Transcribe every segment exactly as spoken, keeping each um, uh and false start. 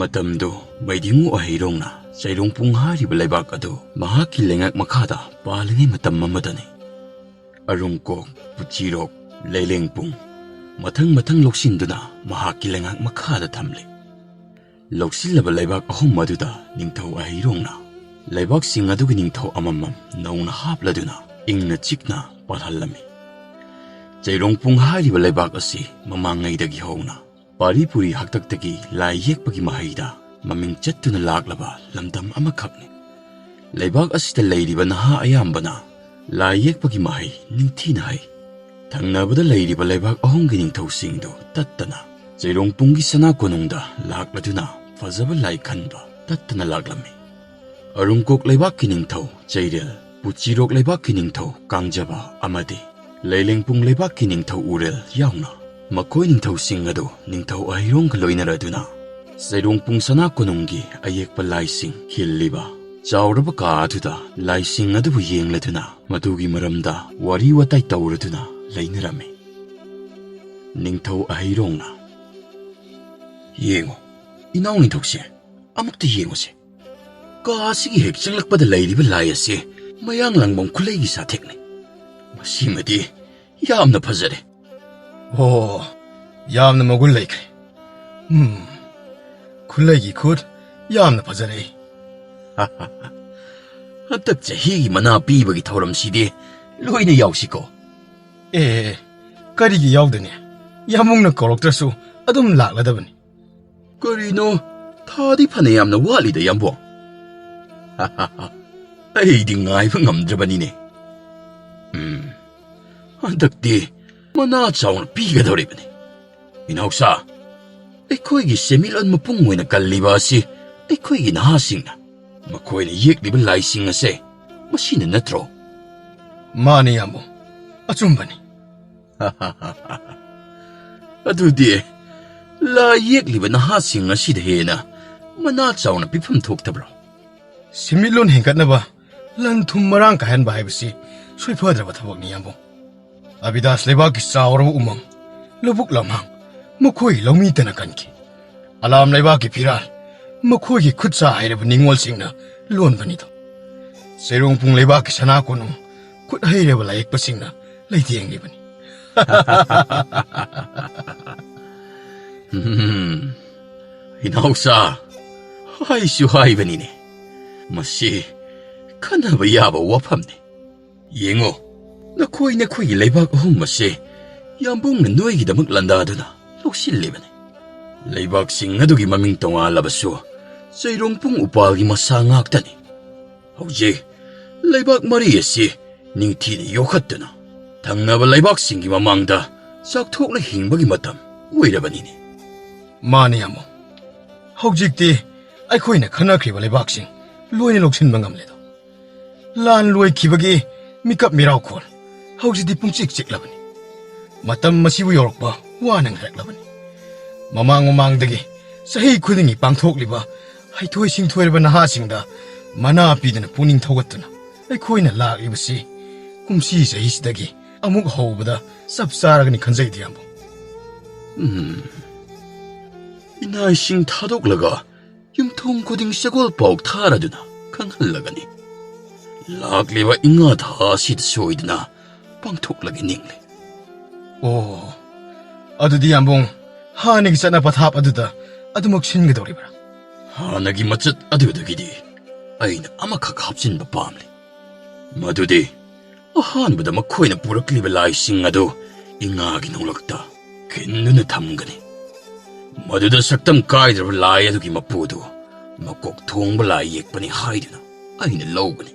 ꯃꯇꯝꯗꯨ ꯃꯩꯗꯤꯡꯉꯨ ꯑꯍꯩꯔꯣꯡꯅ ꯆꯩꯔꯣꯡꯄꯨꯡ ꯍꯥꯏꯔꯤꯕ ꯂꯩꯕꯥꯛ ꯑꯗꯨ ꯃꯍꯥꯛꯀꯤ ꯂꯩꯉꯥꯛ ꯃꯈꯥꯗ ꯄꯥꯜꯂꯤꯉꯩ ꯃꯇꯝ ꯑꯃꯗꯅꯤ꯫ ꯑꯔꯨꯝꯀꯣꯛ, ꯄꯨꯆꯤꯔꯣꯛ, ꯂꯩꯂꯦꯡꯄꯨꯡ ꯃꯊꯪ ꯃꯊꯪ ꯂꯧꯁꯤꯟꯗꯨꯅ ꯃꯍꯥꯛꯀꯤ ꯂꯩꯉꯥꯛ ꯃꯈꯥꯗ ꯊꯝꯂꯤ꯫ ꯂꯧꯁꯤꯜꯂꯕ ꯂꯩꯕꯥꯛ ꯑꯍꯨꯝ ꯑꯗꯨꯗ ꯅꯤꯡꯊꯧ ꯑꯍꯩꯔꯣꯡꯅ ꯂꯩꯕꯥꯛꯁꯤꯡ ꯑꯗꯨꯒꯤ ꯅꯤꯡꯊꯧ ꯑꯃꯃꯝ ꯅꯧꯅ ꯍꯥꯞꯂꯗꯨꯅ ꯏꯪꯅ ꯆꯤꯛꯅ ꯄꯥꯜꯍꯜꯂꯝꯃꯤ꯫ ꯆꯩꯔꯣꯡꯄꯨꯡ ꯍꯥꯏꯔꯤꯕ ꯂꯩꯕꯥꯛ ꯑꯁꯤ ꯃꯃꯥꯡꯉꯩꯗꯒꯤ ꯍꯧꯅ ꯄꯥꯔꯤ ꯄꯨꯔꯤ ꯍꯥꯛꯇꯛꯇꯒꯤ ꯂꯥꯏ ꯌꯦꯛꯄꯒꯤ ꯃꯍꯩꯗ ꯃꯃꯤꯡ ꯆꯠꯇꯨꯅ ꯂꯥꯛꯂꯕ ꯂꯝꯗꯝ ꯑꯃꯈꯛꯅꯤ꯫ ꯂꯩꯕꯥꯛ ꯑꯁꯤꯗ ꯂꯩꯔꯤꯕ ꯅꯍꯥ ꯑꯌꯥꯝꯕꯅ ꯂꯥꯏ ꯌꯦꯛꯄꯒꯤ ꯃꯍꯩ ꯅꯤꯡꯊꯤꯅ ꯍꯩ꯫ ꯊꯪꯅꯕꯗ ꯂꯩꯔꯤꯕ ꯂꯩꯕꯥꯛ ꯑꯍꯨꯝꯒꯤ ꯅꯤꯡꯊꯧꯁꯤꯡꯗꯨ ꯇꯠꯇꯅ ꯆꯩꯔꯣꯡꯄꯨꯡꯒꯤ ꯁꯅꯥ ꯀꯣꯅꯨꯡꯗ ꯂꯥꯛꯂꯗꯨꯅ ꯐꯖꯕ ꯂꯥꯏ ꯈꯟꯕ ꯇꯠꯇꯅ ꯂꯥꯛꯂꯝꯃꯤ꯫ ꯑꯔꯨꯝꯀꯣꯛ ꯂꯩꯕꯥꯛꯀꯤ ꯅꯤꯡꯊꯧ ꯆꯩꯔꯦꯜ, ꯄꯨꯆꯤꯔꯣꯛ ꯂꯩꯕꯥꯛꯀꯤ ꯅꯤꯡꯊꯧ ꯀꯥꯡꯖꯕ ꯑꯃꯗꯤ ꯂꯩꯂꯦꯡꯄꯨꯡ ꯂꯩꯕꯥꯛꯀꯤ ꯅꯤꯡꯊꯧ ꯎꯔꯦꯜ ꯌꯥꯎꯅ ꯃꯈꯣꯏ ꯅꯤꯡꯊꯧꯁꯤꯡ ꯑꯗꯨ ꯅꯤꯡꯊꯧ ꯑꯍꯩꯔꯣꯡꯒ ꯂꯣꯏꯅꯔꯗꯨꯅ ꯆꯩꯔꯣꯡꯄꯨꯡ ꯁꯅꯥ ꯀꯣꯅꯨꯡꯒꯤ ꯑꯌꯦꯛꯄ ꯂꯥꯏꯁꯤꯡ ꯈꯤꯜꯂꯤꯕ ꯆꯥꯎꯔꯕ ꯀꯥ ꯑꯗꯨꯗ ꯂꯥꯏꯁꯤꯡ ꯑꯗꯨꯕꯨ ꯌꯦꯡꯂꯗꯨꯅ ꯃꯗꯨꯒꯤ ꯃꯔꯝꯗ ꯋꯥꯔꯤ ꯋꯥꯇꯥꯏ ꯇꯧꯔꯗꯨꯅ ꯂꯩꯅꯔꯝꯃꯤ꯫ ꯅꯤꯡꯊꯧ ꯑꯍꯩꯔꯣꯡꯅ, "ꯌꯦꯡꯉꯨ, ꯏꯅꯥꯎ ꯅꯤꯡꯊꯧꯁꯦ, ꯑꯃꯨꯛꯇ ꯌꯦꯡꯉꯨꯁꯦ꯫ ꯀꯥ ꯑꯁꯤꯒꯤ ꯍꯦꯛ ꯆꯪꯂꯛꯄꯗ ꯂꯩꯔꯤꯕ ꯂꯥꯏ ꯑꯁꯤ ꯃꯌꯥꯡ ꯂꯥꯡꯕꯝ ꯈꯨꯂꯩꯒꯤ ꯁꯥꯊꯦꯛꯅꯤ꯫ ꯃꯁꯤꯃꯗꯤ ꯌꯥꯝꯅ ꯐꯖꯔꯦ꯫ ꯑꯣ, ꯌꯥꯝꯅ ꯃꯒꯨꯟ ꯂꯩꯈ꯭ꯔꯦ꯫ ꯎꯝ, ꯈꯨꯂꯩꯒꯤ ꯈꯨꯠ ꯌꯥꯝꯅ ꯐꯖꯔꯦ꯫" "ꯍꯟꯗꯛ ꯆꯍꯤꯒꯤ ꯃꯅꯥ ꯄꯤꯕꯒꯤ ꯊꯧꯔꯝꯁꯤꯗꯤ ꯂꯣꯏꯅ ꯌꯥꯎꯁꯤꯀꯣ?" "ꯑꯦ, ꯀꯔꯤꯒꯤ ꯌꯥꯎꯗꯅꯤ? ꯌꯥꯝꯕꯨꯡꯅ ꯀꯧꯔꯛꯇ꯭ꯔꯁꯨ ꯑꯗꯨꯝ ꯂꯥꯛꯂꯗꯕꯅꯤ꯫" "ꯀꯔꯤꯅꯣ? ꯊꯥꯗꯤ ꯐꯅ ꯌꯥꯝꯅ ꯋꯥꯠꯂꯤꯗ, ꯌꯥꯝꯕꯨꯡ꯫" "ꯑꯩꯗꯤ ꯉꯥꯏꯕ ꯉꯝꯗ꯭ꯔꯕꯅꯤꯅꯦ꯫ ꯎꯝ, ꯍꯟꯗꯛꯇꯤ ꯃꯅꯥ ꯆꯥꯎꯅ ꯄꯤꯒꯗꯧꯔꯤꯕꯅꯤ꯫ ꯏꯅꯥꯎꯁꯥ, ꯑꯩꯈꯣꯏꯒꯤ ꯁꯦꯟꯃꯤꯠꯂꯣꯟ ꯃꯄꯨꯡ ꯑꯣꯏꯅ ꯀꯜꯂꯤꯕ ꯑꯁꯤ ꯑꯩꯈꯣꯏꯒꯤ ꯅꯍꯥꯁꯤꯡꯅ꯫ ꯃꯈꯣꯏꯅ ꯌꯦꯛꯂꯤꯕ ꯂꯥꯏꯁꯤꯡ ꯑꯁꯦ ꯃꯁꯤꯅ ꯅꯠꯇ꯭ꯔꯣ?" "ꯃꯥꯅꯤ, ꯌꯥꯝꯕꯨꯡ, ꯑꯆꯨꯝꯕꯅꯤ꯫" "ꯑꯗꯨꯗꯤ ꯂꯥꯏ ꯌꯦꯛꯂꯤꯕ ꯅꯍꯥꯁꯤꯡ ꯑꯁꯤꯗ ꯍꯦꯟꯅ ꯃꯅꯥ ꯆꯥꯎꯅ ꯄꯤꯐꯝ ꯊꯣꯛꯇꯕ꯭ꯔꯣ?" "ꯁꯦꯟꯃꯤꯠꯂꯣꯟ ꯍꯦꯟꯒꯠꯅꯕ ꯂꯟ ꯊꯨꯝ ꯃꯔꯥꯡ ꯀꯥꯏꯍꯟꯕ ꯍꯥꯏꯕꯁꯤ ꯁꯣꯏꯐꯗ꯭ꯔꯕ ꯊꯕꯛꯅꯤ, ꯌꯥꯝꯕꯨꯡ꯫ ꯑꯕꯤꯗꯥꯁ ꯂꯩꯕꯥꯛꯀꯤ ꯆꯥꯎꯔꯕ ꯎꯃꯪ, ꯂꯧꯕꯨꯛ ꯂꯝꯍꯥꯡ, ꯃꯈꯣꯏ ꯂꯧꯃꯤꯇꯅ ꯀꯟꯈꯤ꯫ ꯑꯂꯥꯝ ꯂꯩꯕꯥꯛꯀꯤ ꯐꯤꯔꯥꯜ, ꯃꯈꯣꯏꯒꯤ ꯈꯨꯠ ꯁꯥ ꯍꯩꯔꯕ ꯅꯤꯉꯣꯜꯁꯤꯡꯅ ꯂꯣꯟꯕꯅꯤꯗꯣ꯫ ꯆꯩꯔꯣꯡꯄꯨꯡ ꯂꯩꯕꯥꯛꯀꯤ ꯁꯅꯥ ꯀꯣꯅꯨꯡ ꯈꯨꯠ ꯍꯩꯔꯕ ꯂꯥꯌꯦꯛꯄꯁꯤꯡꯅ ꯂꯩꯇꯦꯡꯂꯤꯕꯅꯤ꯫ ꯎꯝ, ꯏꯅꯥꯎꯆꯥ, ꯍꯥꯏꯁꯨ ꯍꯥꯏꯕꯅꯤꯅꯦ, ꯃꯁꯤ ꯈꯟꯅꯕ ꯌꯥꯕ ꯋꯥꯐꯝꯅꯤ꯫ ꯌꯦꯡꯉꯣ, ꯅꯈꯣꯏ ꯅꯈꯣꯏꯒꯤ ꯂꯩꯕꯥꯛ ꯑꯍꯨꯝ ꯑꯁꯤ ꯌꯥꯝꯕꯨꯡꯅ ꯅꯣꯏꯒꯤꯗꯃꯛ ꯂꯥꯟꯗꯥꯗꯨꯅ ꯂꯧꯁꯤꯜꯂꯤꯕꯅꯤ꯫ ꯂꯩꯕꯥꯛꯁꯤꯡ ꯑꯗꯨꯒꯤ ꯃꯃꯤꯡ ꯇꯣꯉꯥꯜꯂꯕꯁꯨ ꯆꯩꯔꯣꯡꯄꯨꯡ ꯎꯄꯥꯜꯒꯤ ꯃꯁꯥ ꯉꯥꯛꯇꯅꯤ꯫ ꯍꯧꯖꯤꯛ ꯂꯩꯕꯥꯛ ꯃꯔꯤ ꯑꯁꯤ ꯅꯤꯡꯊꯤꯅ ꯌꯣꯛꯈꯠꯇꯨꯅ ꯊꯪꯅꯕ ꯂꯩꯕꯥꯛꯁꯤꯡꯒꯤ ꯃꯃꯥꯡꯗ ꯆꯥꯎꯊꯣꯛꯅ ꯍꯤꯡꯕꯒꯤ ꯃꯇꯝ ꯑꯣꯏꯔꯕꯅꯤꯅꯦ꯫ ꯃꯥꯅꯤ, ꯌꯥꯝꯕꯨꯡ꯫ ꯍꯧꯖꯤꯛꯇꯤ ꯑꯩꯈꯣꯏꯅ ꯈꯟꯅꯈ꯭ꯔꯤꯕ ꯂꯩꯕꯥꯛꯁꯤꯡ ꯂꯣꯏꯅ ꯂꯧꯁꯤꯟꯕ ꯉꯝꯂꯦꯗꯣ꯫ ꯂꯥꯟ ꯂꯣꯏꯈꯤꯕꯒꯤ ꯃꯤꯀꯞ ꯃꯤꯔꯥꯎꯈꯣꯜ ꯍꯧꯖꯤꯛꯇꯤ ꯄꯨꯡꯆꯤꯛ ꯆꯤꯛꯂꯕꯅꯤ꯫ ꯃꯇꯝ ꯑꯁꯤꯕꯨ ꯌꯧꯔꯛꯄ ꯋꯥꯅ ꯉꯥꯏꯔꯛꯂꯕꯅꯤ꯫ ꯃꯃꯥꯡ ꯃꯃꯥꯡꯗꯒꯤ ꯆꯍꯤ ꯈꯨꯗꯤꯡꯒꯤ ꯄꯥꯡꯊꯣꯛꯂꯤꯕ ꯍꯩꯊꯣꯏ ꯁꯤꯡꯊꯣꯏꯔꯕ ꯅꯍꯥꯁꯤꯡꯗ ꯃꯅꯥ ꯄꯤꯗꯨꯅ ꯄꯨꯛꯅꯤꯡ ꯊꯧꯒꯠꯇꯨꯅ ꯑꯩꯈꯣꯏꯅ ꯂꯥꯛꯂꯤꯕꯁꯤ ꯀꯨꯝꯁꯤ ꯆꯍꯤꯁꯤꯗꯒꯤ ꯑꯃꯨꯛ ꯍꯧꯕꯗ ꯆꯞ ꯆꯥꯔꯒꯅꯤ ꯈꯟꯖꯩꯗ, ꯌꯥꯝꯕꯨꯡ꯫ ꯎꯝ꯫ ꯏꯅꯥꯏꯁꯤꯡ ꯊꯥꯗꯣꯛꯂꯒ ꯌꯨꯝꯊꯣꯡ ꯈꯨꯗꯤꯡ ꯁꯒꯣꯜ ꯄꯥꯎ ꯊꯥꯔꯗꯨꯅ ꯈꯪꯍꯜꯂꯒꯅꯤ꯫ ꯂꯥꯛꯂꯤꯕ ꯏꯉꯥ ꯊꯥ ꯑꯁꯤꯗ ꯁꯣꯏꯗꯅ ꯄꯥꯡꯊꯣꯛꯂꯒꯦ ꯅꯤꯡꯂꯤ꯫ ꯑꯣ, ꯑꯗꯨꯗꯤ ꯌꯥꯝꯕꯨꯡ, ꯍꯥꯟꯅꯒꯤ ꯆꯠꯅ ꯄꯊꯥꯞ ꯑꯗꯨꯗ ꯑꯗꯨꯃꯛ ꯁꯤꯟꯒꯗꯧꯔꯤꯕ꯭ꯔꯥ? ꯍꯥꯟꯅꯒꯤ ꯃꯆꯠ ꯑꯗꯨꯗꯒꯤꯗꯤ ꯑꯩꯅ ꯑꯃꯈꯛ ꯍꯥꯞꯆꯤꯟꯕ ꯄꯥꯝꯂꯤ꯫ ꯃꯗꯨꯗꯤ ꯑꯍꯥꯟꯕꯗ ꯃꯈꯣꯏꯅ ꯄꯨꯔꯛꯂꯤꯕ ꯂꯥꯏꯁꯤꯡ ꯑꯗꯨ ꯏꯉꯥꯒꯤ ꯅꯣꯡꯂꯛꯇ ꯈꯤꯟꯗꯨꯅ ꯊꯝꯒꯅꯤ꯫ ꯃꯗꯨꯗ ꯁꯛꯇꯝ ꯀꯥꯏꯗ꯭ꯔꯕ ꯂꯥꯏ ꯑꯗꯨꯒꯤ ꯃꯄꯨꯗꯨ ꯃꯀꯣꯛ ꯊꯣꯡꯕ ꯂꯥꯏ ꯌꯦꯛꯄꯅꯤ ꯍꯥꯏꯗꯨꯅ ꯑꯩꯅ ꯂꯧꯒꯅꯤ꯫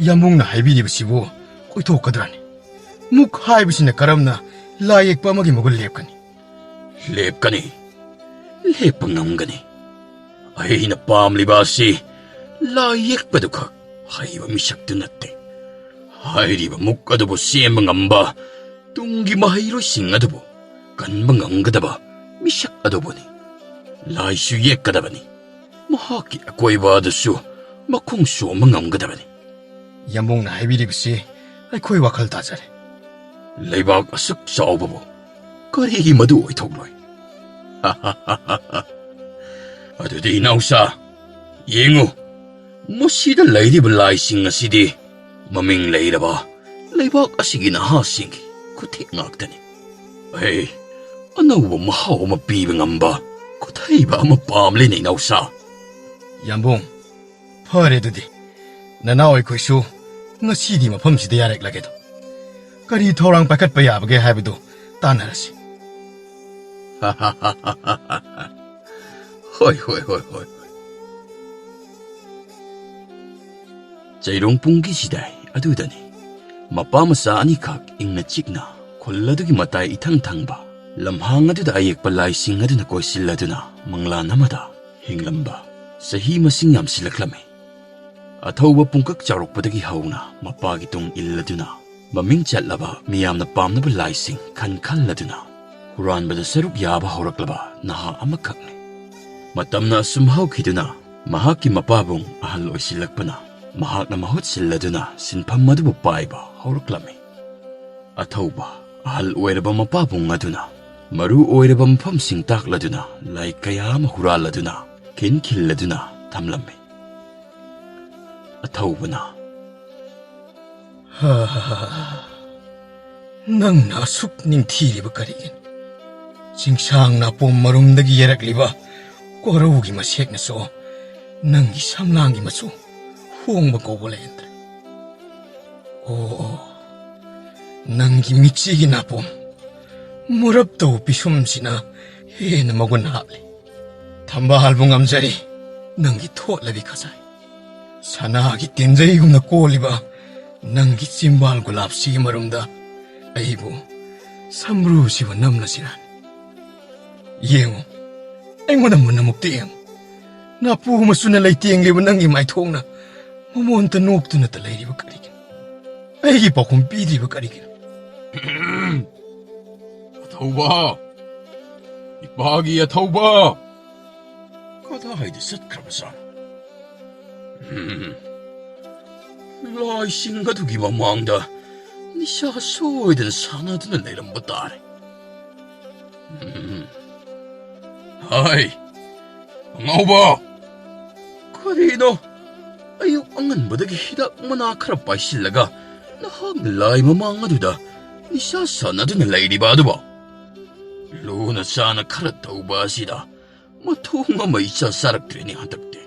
ꯌꯥꯝꯕꯨꯡꯅ ꯍꯥꯏꯕꯤꯔꯤꯕꯁꯤꯕꯨ ꯑꯣꯏꯊꯣꯛꯀꯗ꯭ꯔꯥꯅꯤ? ꯃꯨꯛ ꯍꯥꯏꯕꯁꯤꯅ ꯀꯔꯝꯅ ꯂꯥꯏ ꯌꯦꯛꯄ ꯑꯃꯒꯤ ꯃꯒꯨꯟ ꯂꯦꯞꯀꯅꯤ? ꯂꯦꯞꯀꯅꯤ, ꯂꯦꯞꯄ ꯉꯝꯒꯅꯤ꯫ ꯑꯩꯅ ꯄꯥꯝꯂꯤꯕ ꯑꯁꯤ ꯂꯥꯏ ꯌꯦꯛꯄꯗꯨꯈꯛ ꯍꯩꯕ ꯃꯤꯁꯛꯇꯨ ꯅꯠꯇꯦ꯫ ꯍꯥꯏꯔꯤꯕ ꯃꯨꯛ ꯑꯗꯨꯕꯨ ꯁꯦꯝꯕ ꯉꯝꯕ, ꯇꯨꯡꯒꯤ ꯃꯍꯩꯔꯣꯏꯁꯤꯡ ꯑꯗꯨꯕꯨ ꯀꯟꯕ ꯉꯝꯒꯗꯕ ꯃꯤꯁꯛ ꯑꯗꯨꯕꯨꯅꯤ꯫ ꯂꯥꯏꯁꯨ ꯌꯦꯛꯀꯗꯕꯅꯤ꯫ ꯃꯍꯥꯛꯀꯤ ꯑꯀꯣꯏꯕ ꯑꯗꯨꯁꯨ ꯃꯈꯣꯡ ꯁꯣꯝꯕ ꯉꯝꯒꯗꯕꯅꯤ꯫ ꯌꯥꯝꯕꯨꯡꯅ ꯍꯥꯏꯕꯤꯔꯤꯕꯁꯤ ꯑꯩꯈꯣꯏ ꯋꯥꯈꯜ ꯇꯥꯖꯔꯦ꯫ ꯂꯩꯕꯥꯛ ꯑꯁꯨꯛ ꯆꯥꯎꯕꯕꯨ ꯀꯔꯤꯒꯤ ꯃꯗꯨ ꯑꯣꯏꯊꯣꯛꯂꯣꯏ? ꯑꯗꯨꯗꯤ ꯏꯅꯥꯎꯁꯥ, ꯌꯦꯡꯉꯨ, ꯃꯁꯤꯗ ꯂꯩꯔꯤꯕ ꯂꯥꯏꯁꯤꯡ ꯑꯁꯤꯗꯤ ꯃꯃꯤꯡ ꯂꯩꯔꯕ ꯂꯩꯕꯥꯛ ꯑꯁꯤꯒꯤ ꯅꯍꯥꯁꯤꯡꯒꯤ ꯈꯨꯠꯊꯦꯛ ꯉꯥꯛꯇꯅꯤ꯫ ꯑꯩ ꯑꯅꯧꯕ ꯃꯍꯥꯎ ꯑꯃ ꯄꯤꯕ ꯉꯝꯕ ꯈꯨꯠꯍꯩꯕ ꯑꯃ ꯄꯥꯝꯂꯦꯅꯦ, ꯏꯅꯥꯎꯁꯥ꯫ ꯌꯥꯝꯕꯨꯡ, ꯐꯔꯦ ꯑꯗꯨꯗꯤ꯫ ꯅꯅꯥꯎ ꯑꯩꯈꯣꯏꯁꯨ ꯉꯁꯤꯗꯤ ꯃꯐꯝꯁꯤꯗ ꯌꯥꯔꯛꯂꯒꯦꯗꯣ꯫ ꯀꯔꯤ ꯊꯧꯔꯥꯡ ꯄꯥꯏꯈꯠꯄ ꯌꯥꯕꯒꯦ ꯍꯥꯏꯕꯗꯨ ꯇꯥꯟꯅꯔꯁꯤ꯫ ꯍꯣꯏ, ꯍꯣꯏ, ꯍꯣꯏ, ꯍꯣꯏ, ꯍꯣꯏ꯫ ꯆꯩꯔꯣꯡ ꯄꯨꯡꯒꯤ ꯁꯤꯗꯥꯏ ꯑꯗꯨꯗꯅꯤ꯫ ꯃꯄꯥ ꯃꯆꯥ ꯑꯅꯤꯈꯛ ꯏꯪꯅ ꯆꯤꯛꯅ ꯈꯨꯜ ꯑꯗꯨꯒꯤ ꯃꯇꯥꯏ ꯏꯊꯪ ꯊꯪꯕ ꯂꯝꯍꯥꯡ ꯑꯗꯨꯗ ꯑꯌꯦꯛꯄ ꯂꯥꯏꯁꯤꯡ ꯑꯗꯨꯅ ꯀꯣꯏꯁꯤꯜꯂꯗꯨꯅ ꯃꯪꯂꯥꯟ ꯑꯃꯗ ꯍꯤꯡꯂꯝꯕ꯫ ꯆꯍꯤ ꯃꯁꯤꯡ ꯌꯥꯝꯁꯤꯜꯂꯛꯂꯝꯃꯤ꯫ ꯑꯊꯧꯕ ꯄꯨꯡꯀꯛ ꯆꯥꯎꯔꯛꯄꯗꯒꯤ ꯍꯧꯅ ꯃꯄꯥꯒꯤ ꯇꯨꯡ ꯏꯜꯂꯗꯨꯅ ꯃꯃꯤꯡ ꯆꯠꯂꯕ ꯃꯤꯌꯥꯝꯅ ꯄꯥꯝꯅꯕ ꯂꯥꯏꯁꯤꯡ ꯈꯟ ꯈꯜꯂꯗꯨꯅ ꯍꯨꯔꯥꯟꯕꯗ ꯁꯔꯨꯛ ꯌꯥꯕ ꯍꯧꯔꯛꯂꯕ ꯅꯍꯥ ꯑꯃꯈꯛꯅꯤ꯫ ꯃꯇꯝꯅ ꯑꯁꯨꯝ ꯍꯧꯈꯤꯗꯨꯅ ꯃꯍꯥꯛꯀꯤ ꯃꯄꯥꯕꯨꯡ ꯑꯍꯜ ꯑꯣꯏꯁꯤꯜꯂꯛꯄꯅ ꯃꯍꯥꯛꯅ ꯃꯍꯨꯠ ꯁꯤꯜꯂꯗꯨꯅ ꯁꯤꯟꯐꯝ ꯑꯗꯨꯕꯨ ꯄꯥꯏꯕ ꯍꯧꯔꯛꯂꯝꯃꯤ꯫ ꯑꯊꯧꯕ ꯑꯍꯜ ꯑꯣꯏꯔꯕ ꯃꯄꯥꯕꯨꯡ ꯑꯗꯨꯅ ꯃꯔꯨ ꯑꯣꯏꯔꯕ ꯃꯐꯝꯁꯤꯡ ꯇꯥꯛꯂꯗꯨꯅ ꯂꯥꯏ ꯀꯌꯥ ꯑꯃ ꯍꯨꯔꯥꯜꯂꯗꯨꯅ ꯈꯤꯟ ꯈꯤꯜꯂꯗꯨꯅ ꯊꯝꯂꯝꯃꯤ꯫ ꯑꯊꯧꯕꯅ, "ꯍꯥ, ꯅꯪꯅ ꯑꯁꯨꯛ ꯅꯤꯡꯊꯤꯔꯤꯕ ꯀꯔꯤꯒꯤꯅꯣ? ꯆꯤꯡꯁꯥꯡ ꯅꯥꯄꯣꯝ ꯃꯔꯨꯝꯗꯒꯤ ꯌꯩꯔꯛꯂꯤꯕ ꯀꯣꯔꯧꯒꯤ ꯃꯁꯦꯛꯅꯁꯨ ꯅꯪꯒꯤ ꯁꯝꯂꯥꯡꯒꯤ ꯃꯆꯨ ꯍꯣꯡꯕ ꯀꯧꯕ ꯂꯩꯍꯟꯗ꯭ꯔꯦ꯫ ꯑꯣ, ꯅꯪꯒꯤ ꯃꯤꯠꯆꯤꯒꯤ ꯅꯥꯄꯣꯝ ꯃꯨꯔꯞ ꯇꯧꯕ ꯄꯤꯁꯨꯝꯁꯤꯅ ꯍꯦꯟꯅ ꯃꯒꯨꯟ ꯍꯥꯞꯂꯤ꯫ ꯊꯝꯕꯥꯜꯕꯨ ꯉꯝꯖꯔꯤ ꯅꯪꯒꯤ ꯊꯣꯠꯂꯕꯤ ꯈꯖꯥꯏ꯫ ꯁꯅꯥꯒꯤ ꯇꯦꯟꯖꯩꯒꯨꯝꯅ ꯀꯣꯜꯂꯤꯕ ꯅꯪꯒꯤ ꯆꯤꯝꯕꯥꯜ ꯒꯨꯂꯥꯞꯁꯤꯒꯤ ꯃꯔꯨꯝꯗ ꯑꯩꯕꯨ ꯁꯝꯕ꯭ꯔꯨꯁꯤꯕꯨ ꯅꯝꯂꯁꯤꯔꯥ? ꯌꯦꯡꯉꯨ, ꯑꯩꯉꯣꯟꯗ ꯃꯨꯟꯅ ꯑꯃꯨꯛꯇ ꯌꯦꯡꯉꯨ꯫ ꯅꯥꯄꯨ ꯃꯆꯨꯅ ꯂꯩꯇꯦꯡꯂꯤꯕ ꯅꯪꯒꯤ ꯃꯥꯏꯊꯣꯡꯅ ꯃꯃꯣꯟꯇ ꯅꯣꯛꯇꯨꯅꯇ ꯂꯩꯔꯤꯕ ꯀꯔꯤꯒꯤꯅꯣ? ꯑꯩꯒꯤ ꯄꯥꯎꯈꯨꯝ ꯄꯤꯗ꯭ꯔꯤꯕ ꯀꯔꯤꯒꯤꯅꯣ?" "ꯑꯊꯧꯕ! ꯏꯄꯥꯒꯤ ꯑꯊꯧꯕ! ꯀꯗꯥꯏꯗ ꯆꯠꯈ꯭ꯔꯕꯖꯥꯠꯅꯣ? ꯎꯝ, ꯂꯥꯏꯁꯤꯡ ꯑꯗꯨꯒꯤ ꯃꯃꯥꯡꯗ ꯅꯤꯁꯥ ꯁꯣꯏꯗꯅ ꯁꯥꯟꯅꯗꯨꯅ ꯂꯩꯔꯝꯕ ꯇꯥꯔꯦ꯫ ꯎꯝ, ꯍꯥꯏ, ꯑꯉꯥꯎꯕ! ꯀꯔꯤꯅꯣ? ꯑꯌꯨꯛ ꯑꯉꯟꯕꯗꯒꯤ ꯍꯤꯗꯥꯛ ꯃꯅꯥ ꯈꯔ ꯄꯥꯏꯁꯤꯜꯂꯒ ꯅꯍꯥꯛꯅ ꯂꯥꯏ ꯃꯃꯥꯡ ꯑꯗꯨꯗ ꯅꯤꯁꯥ ꯁꯥꯟꯅꯗꯨꯅ ꯂꯩꯔꯤꯕ ꯑꯗꯨꯕꯣ? ꯂꯨꯅ ꯆꯥꯅ ꯈꯔ ꯇꯧꯕ ꯑꯁꯤꯗ ꯃꯊꯣꯡ ꯑꯃ ꯏꯆꯥ ꯆꯥꯔꯛꯇ꯭ꯔꯦꯅꯦ ꯍꯟꯗꯛꯇꯤ꯫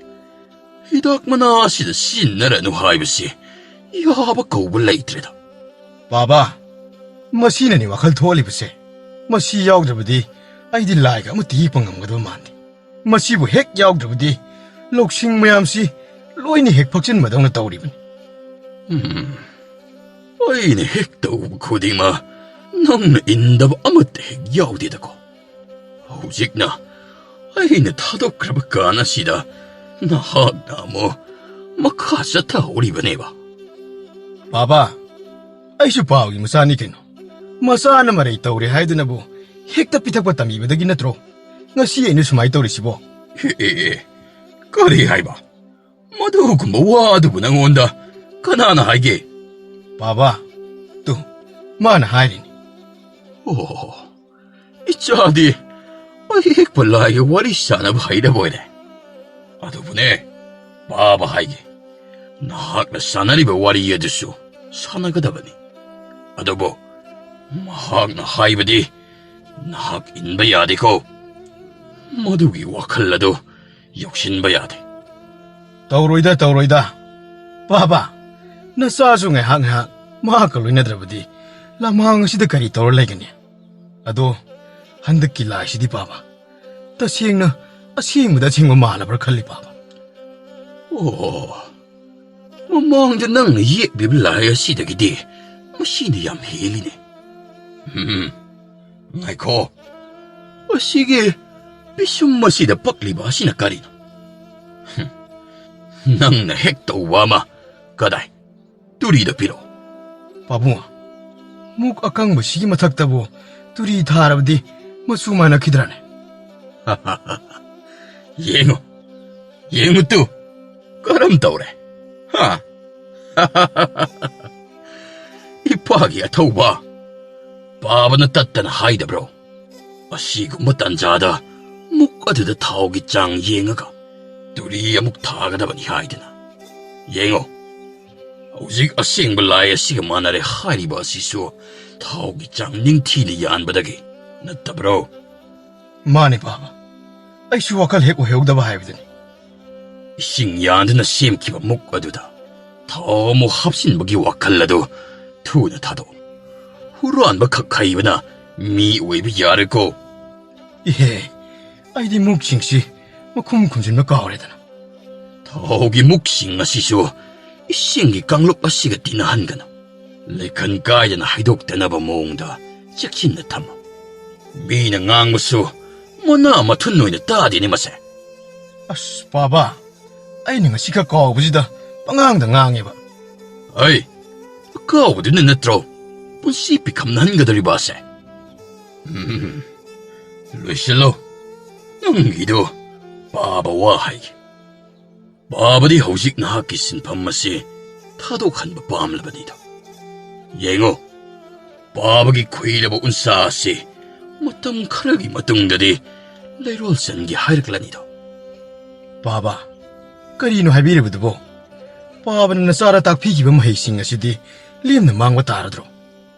ꯍꯤꯗꯥꯛ ꯃꯅꯥ ꯑꯁꯤꯗ ꯁꯤꯖꯤꯟꯅꯔꯅꯨ ꯍꯥꯏꯕꯁꯤ ꯌꯥꯕ ꯀꯧꯕ ꯂꯩꯇ꯭ꯔꯦꯗ꯫ ꯕꯥꯕꯥ, ꯃꯁꯤꯅꯅꯤ ꯋꯥꯈꯜ ꯊꯣꯛꯍꯜꯂꯤꯕꯁꯦ꯫ ꯃꯁꯤ ꯌꯥꯎꯗ꯭ꯔꯕꯗꯤ ꯑꯩꯗꯤ ꯂꯥꯏꯒ ꯑꯃꯠꯇ ꯌꯦꯛꯄ ꯉꯝꯒꯗꯕ ꯃꯥꯟꯗꯦ꯫ ꯃꯁꯤꯕꯨ ꯍꯦꯛ ꯌꯥꯎꯗ꯭ꯔꯕꯗꯤ ꯂꯧꯁꯤꯡ ꯃꯌꯥꯝꯁꯤ ꯂꯣꯏꯅ ꯍꯦꯛ ꯐꯛꯆꯤꯟꯕꯗꯧꯅ ꯇꯧꯔꯤꯕꯅꯤ꯫ ꯎꯝ, ꯑꯩꯅ ꯍꯦꯛ ꯇꯧꯕ ꯈꯨꯗꯤꯡꯃꯛ ꯅꯪꯅ ꯏꯟꯗꯕ ꯑꯃꯠꯇ ꯍꯦꯛ ꯌꯥꯎꯗꯦꯗꯀꯣ꯫ ꯍꯧꯖꯤꯛꯅ ꯑꯩꯅ ꯊꯥꯗꯣꯛꯈ꯭ꯔꯕ ꯀꯥꯟ ꯑꯁꯤꯗ ꯅꯍꯥꯛꯅ ꯑꯃꯨꯛ ꯃꯈꯥ ꯆꯠꯊꯍꯧꯔꯤꯕꯅꯦꯕ꯫ ꯕꯥꯕꯥ, ꯑꯩꯁꯨ ꯄꯥꯎꯒꯤ ꯃꯆꯥꯅꯤ ꯀꯩꯅꯣ꯫ ꯃꯆꯥꯅ ꯃꯔꯩ ꯇꯧꯔꯦ ꯍꯥꯏꯗꯨꯅꯕꯨ ꯍꯦꯛꯇ ꯄꯤꯊꯛꯄ ꯇꯝꯕꯤꯕꯗꯒꯤ ꯅꯠꯇ꯭ꯔꯣ ꯉꯁꯤ ꯑꯩꯅ ꯁꯨꯃꯥꯏꯅ ꯇꯧꯔꯤꯁꯤꯕꯣ? ꯑꯦ, ꯑꯦ, ꯑꯦ, ꯀꯔꯤ ꯍꯥꯏꯕ? ꯃꯗꯨꯒꯨꯝꯕ ꯋꯥꯗꯨꯕꯨ ꯅꯪꯉꯣꯟꯗ ꯀꯅꯥꯅ ꯍꯥꯏꯒꯦ? ꯕꯥꯕꯥ, ꯇꯨ, ꯃꯥꯅ ꯍꯥꯏꯔꯤꯅꯤ꯫ ꯑꯣ, ꯏꯆꯥꯗꯤ ꯑꯌꯦꯛꯄ ꯂꯥꯏꯒ ꯋꯥꯔꯤ ꯁꯥꯟꯅꯕ ꯍꯩꯔꯕ ꯑꯣꯏꯔꯦ꯫ ꯑꯗꯨꯕꯨꯅꯦ, ꯕꯥꯕꯥ ꯍꯥꯏꯒꯦ, ꯅꯍꯥꯛꯅ ꯁꯥꯟꯅꯔꯤꯕ ꯋꯥꯔꯤ ꯑꯗꯨꯁꯨ ꯁꯥꯟꯅꯒꯗꯕꯅꯤ꯫ ꯑꯗꯨꯕꯨ ꯃꯍꯥꯛꯅ ꯍꯥꯏꯕꯗꯤ ꯅꯍꯥꯛ ꯏꯟꯕ ꯌꯥꯗꯦꯀꯣ꯫ ꯃꯗꯨꯒꯤ ꯋꯥꯈꯜ ꯑꯗꯨ ꯌꯧꯁꯤꯟꯕ ꯌꯥꯗꯦ꯫ ꯇꯧꯔꯣꯏꯗ, ꯇꯧꯔꯣꯏꯗ꯫ ꯕꯥꯕꯥ, ꯅꯆꯥꯁꯨ ꯉꯥꯏꯍꯥꯛ ꯉꯥꯏꯍꯥꯛ ꯃꯍꯥꯛꯀ ꯂꯣꯏꯅꯗ꯭ꯔꯕꯗꯤ ꯂꯝꯍꯥꯡ ꯑꯁꯤꯗ ꯀꯔꯤ ꯇꯧꯔ ꯂꯩꯒꯅꯤ? ꯑꯗꯣ ꯍꯟꯗꯛꯀꯤ ꯂꯥꯏꯁꯤꯗꯤ ꯕꯥꯕꯥ, ꯇꯁꯦꯡꯅ ꯑꯁꯦꯡꯕꯗ ꯑꯁꯦꯡꯕ ꯃꯥꯜꯂꯕ꯭ꯔꯥ ꯈꯜꯂꯤ ꯕꯥꯕꯥ꯫ ꯑꯣ, ꯃꯃꯥꯡꯗ ꯅꯪꯅ ꯌꯦꯛꯂꯤꯕ ꯂꯥꯏ ꯑꯁꯤꯗꯒꯤꯗꯤ ꯃꯁꯤꯅ ꯌꯥꯝ ꯍꯦꯜꯂꯤꯅꯦ꯫ ꯎꯝ, ꯉꯥꯏꯈꯣ꯫ ꯑꯁꯤꯒꯤ ꯄꯤꯁꯨꯝ ꯑꯁꯤꯗ ꯄꯛꯂꯤꯕ ꯑꯁꯤꯅ ꯀꯔꯤꯅꯣ? ꯍꯨꯝ, ꯅꯪꯅ ꯍꯦꯛ ꯇꯧꯕ ꯑꯃ꯫ ꯀꯗꯥꯏ? ꯇꯨꯔꯤꯗ ꯄꯤꯔꯛꯑꯣ꯫ ꯄꯥꯕꯨꯡ, ꯃꯨꯛ ꯑꯀꯪꯕꯁꯤꯒꯤ ꯃꯊꯛꯇꯕꯨ ꯇꯨꯔꯤ ꯊꯥꯔꯕꯗꯤ ꯃꯆꯨ ꯃꯥꯟꯅꯈꯤꯗ꯭ꯔꯅꯦ? ꯌꯦꯡꯉꯨ, ꯌꯦꯡꯉꯨ ꯇꯨ, ꯀꯔꯝ ꯇꯧꯔꯦ? ꯍꯥ? ꯏꯄꯥꯒꯤ ꯑꯊꯧꯕ, ꯄꯥꯕꯅ ꯇꯠꯇꯅ ꯍꯥꯏꯗꯕ꯭ꯔꯣ? ꯑꯁꯤꯒꯨꯝꯕ ꯇꯥꯟꯖꯥꯗ ꯃꯨꯛ ꯑꯗꯨꯗ ꯊꯥꯎꯒꯤ ꯆꯥꯡ ꯌꯦꯡꯉꯒ ꯇꯨꯔꯤ ꯑꯃꯨꯛ ꯊꯥꯒꯗꯕꯅꯤ ꯍꯥꯏꯗꯅ꯫ ꯌꯦꯡꯉꯣ, ꯍꯧꯖꯤꯛ ꯑꯁꯦꯡꯕ ꯂꯥꯏ ꯑꯁꯤꯒ ꯃꯥꯟꯅꯔꯦ ꯍꯥꯏꯔꯤꯕ ꯑꯁꯤꯁꯨ ꯊꯥꯎꯒꯤ ꯆꯥꯡ ꯅꯤꯡꯊꯤꯅ ꯌꯥꯟꯕꯗꯒꯤ ꯅꯠꯇꯕ꯭ꯔꯣ? ꯃꯥꯅꯤ ꯄꯥꯕ, ꯑꯩꯁꯨ ꯋꯥꯈꯜ ꯍꯦꯛ ꯑꯣꯏꯍꯧꯗꯕ ꯍꯥꯏꯕꯗꯨꯅꯤ꯫ ꯏꯁꯤꯡ ꯌꯥꯟꯗꯨꯅ ꯁꯦꯝꯈꯤꯕ ꯃꯨꯛ ꯑꯗꯨꯗ ꯊꯥꯎ ꯑꯃꯨꯛ ꯍꯥꯞꯆꯤꯟꯕꯒꯤ ꯋꯥꯈꯜ ꯑꯗꯨ ꯊꯨꯅ ꯊꯥꯗꯣꯛꯎ꯫ ꯍꯨꯔꯥꯟꯕ ꯈꯛ ꯍꯩꯕꯅ ꯃꯤ ꯑꯣꯏꯕ ꯌꯥꯔꯣꯏꯀꯣ꯫ ꯏꯍꯦ, ꯑꯩꯗꯤ ꯃꯨꯛꯁꯤꯡꯁꯤ ꯃꯈꯨꯝ ꯈꯨꯝꯖꯤꯟꯕ ꯀꯥꯎꯔꯦꯗꯅ꯫ ꯊꯥꯎꯒꯤ ꯃꯨꯛꯁꯤꯡ ꯑꯁꯤꯁꯨ ꯏꯁꯤꯡꯒꯤ ꯀꯥꯡꯂꯨꯞ ꯑꯁꯤꯒ ꯇꯤꯟꯅꯍꯟꯒꯅꯨ꯫ ꯂꯩꯈꯟ ꯀꯥꯏꯗꯅ ꯍꯥꯏꯗꯣꯛꯇꯅꯕ ꯃꯑꯣꯡꯗ ꯆꯦꯛꯁꯤꯟꯅ ꯊꯝꯃꯨ꯫ ꯃꯤꯅ ꯉꯥꯡꯕꯁꯨ ꯃꯅꯥ ꯃꯊꯨꯟ ꯑꯣꯏꯅ ꯇꯥꯗꯦꯅꯦ ꯃꯁꯦ꯫ ꯑꯁ, ꯄꯥꯕ, ꯑꯩꯅ ꯉꯁꯤ ꯈꯛ ꯀꯥꯎꯕꯁꯤꯗ ꯄꯉꯥꯡꯗ ꯉꯥꯡꯉꯦꯕ꯫ ꯑꯩ, ꯑꯀꯥꯎꯕꯗꯨꯅ ꯅꯠꯇ꯭ꯔꯣ ꯄꯨꯟꯁꯤ ꯄꯤꯈꯝꯅꯍꯟꯒꯗꯧꯔꯤꯕ ꯑꯁꯦ? ꯎꯝ, ꯂꯣꯏꯁꯤꯜꯂꯣ꯫ ꯅꯪꯒꯤꯗꯣ ꯄꯥꯕ ꯋꯥ ꯍꯥꯏꯒꯦ꯫ ꯄꯥꯕꯗꯤ ꯍꯧꯖꯤꯛ ꯅꯍꯥꯛꯀꯤ ꯁꯤꯟꯐꯝ ꯑꯁꯤ ꯊꯥꯗꯣꯛꯍꯟꯕ ꯄꯥꯝꯂꯕꯅꯤꯗꯣ꯫ ꯌꯦꯡꯉꯣ, ꯄꯥꯕꯒꯤ ꯈꯨꯏꯔꯕ ꯎꯟꯁꯥ ꯑꯁꯤ ꯃꯇꯝ ꯈꯔꯒꯤ ꯃꯇꯨꯡꯗꯗꯤ ꯂꯩꯔꯣꯜꯆꯟꯒꯤ ꯍꯥꯏꯔꯛꯂꯅꯤꯗꯣ꯫ ꯄꯥꯕ, ꯀꯔꯤꯅꯣ ꯍꯥꯏꯕꯤꯔꯤꯕꯗꯨꯕꯣ? ꯄꯥꯕꯅ ꯅꯆꯥꯗ ꯇꯥꯛꯄꯤꯈꯤꯕ ꯃꯍꯩꯁꯤꯡ ꯑꯁꯤꯗꯤ ꯂꯦꯝꯅ ꯃꯥꯡꯕ ꯇꯥꯔꯗ꯭ꯔꯣ?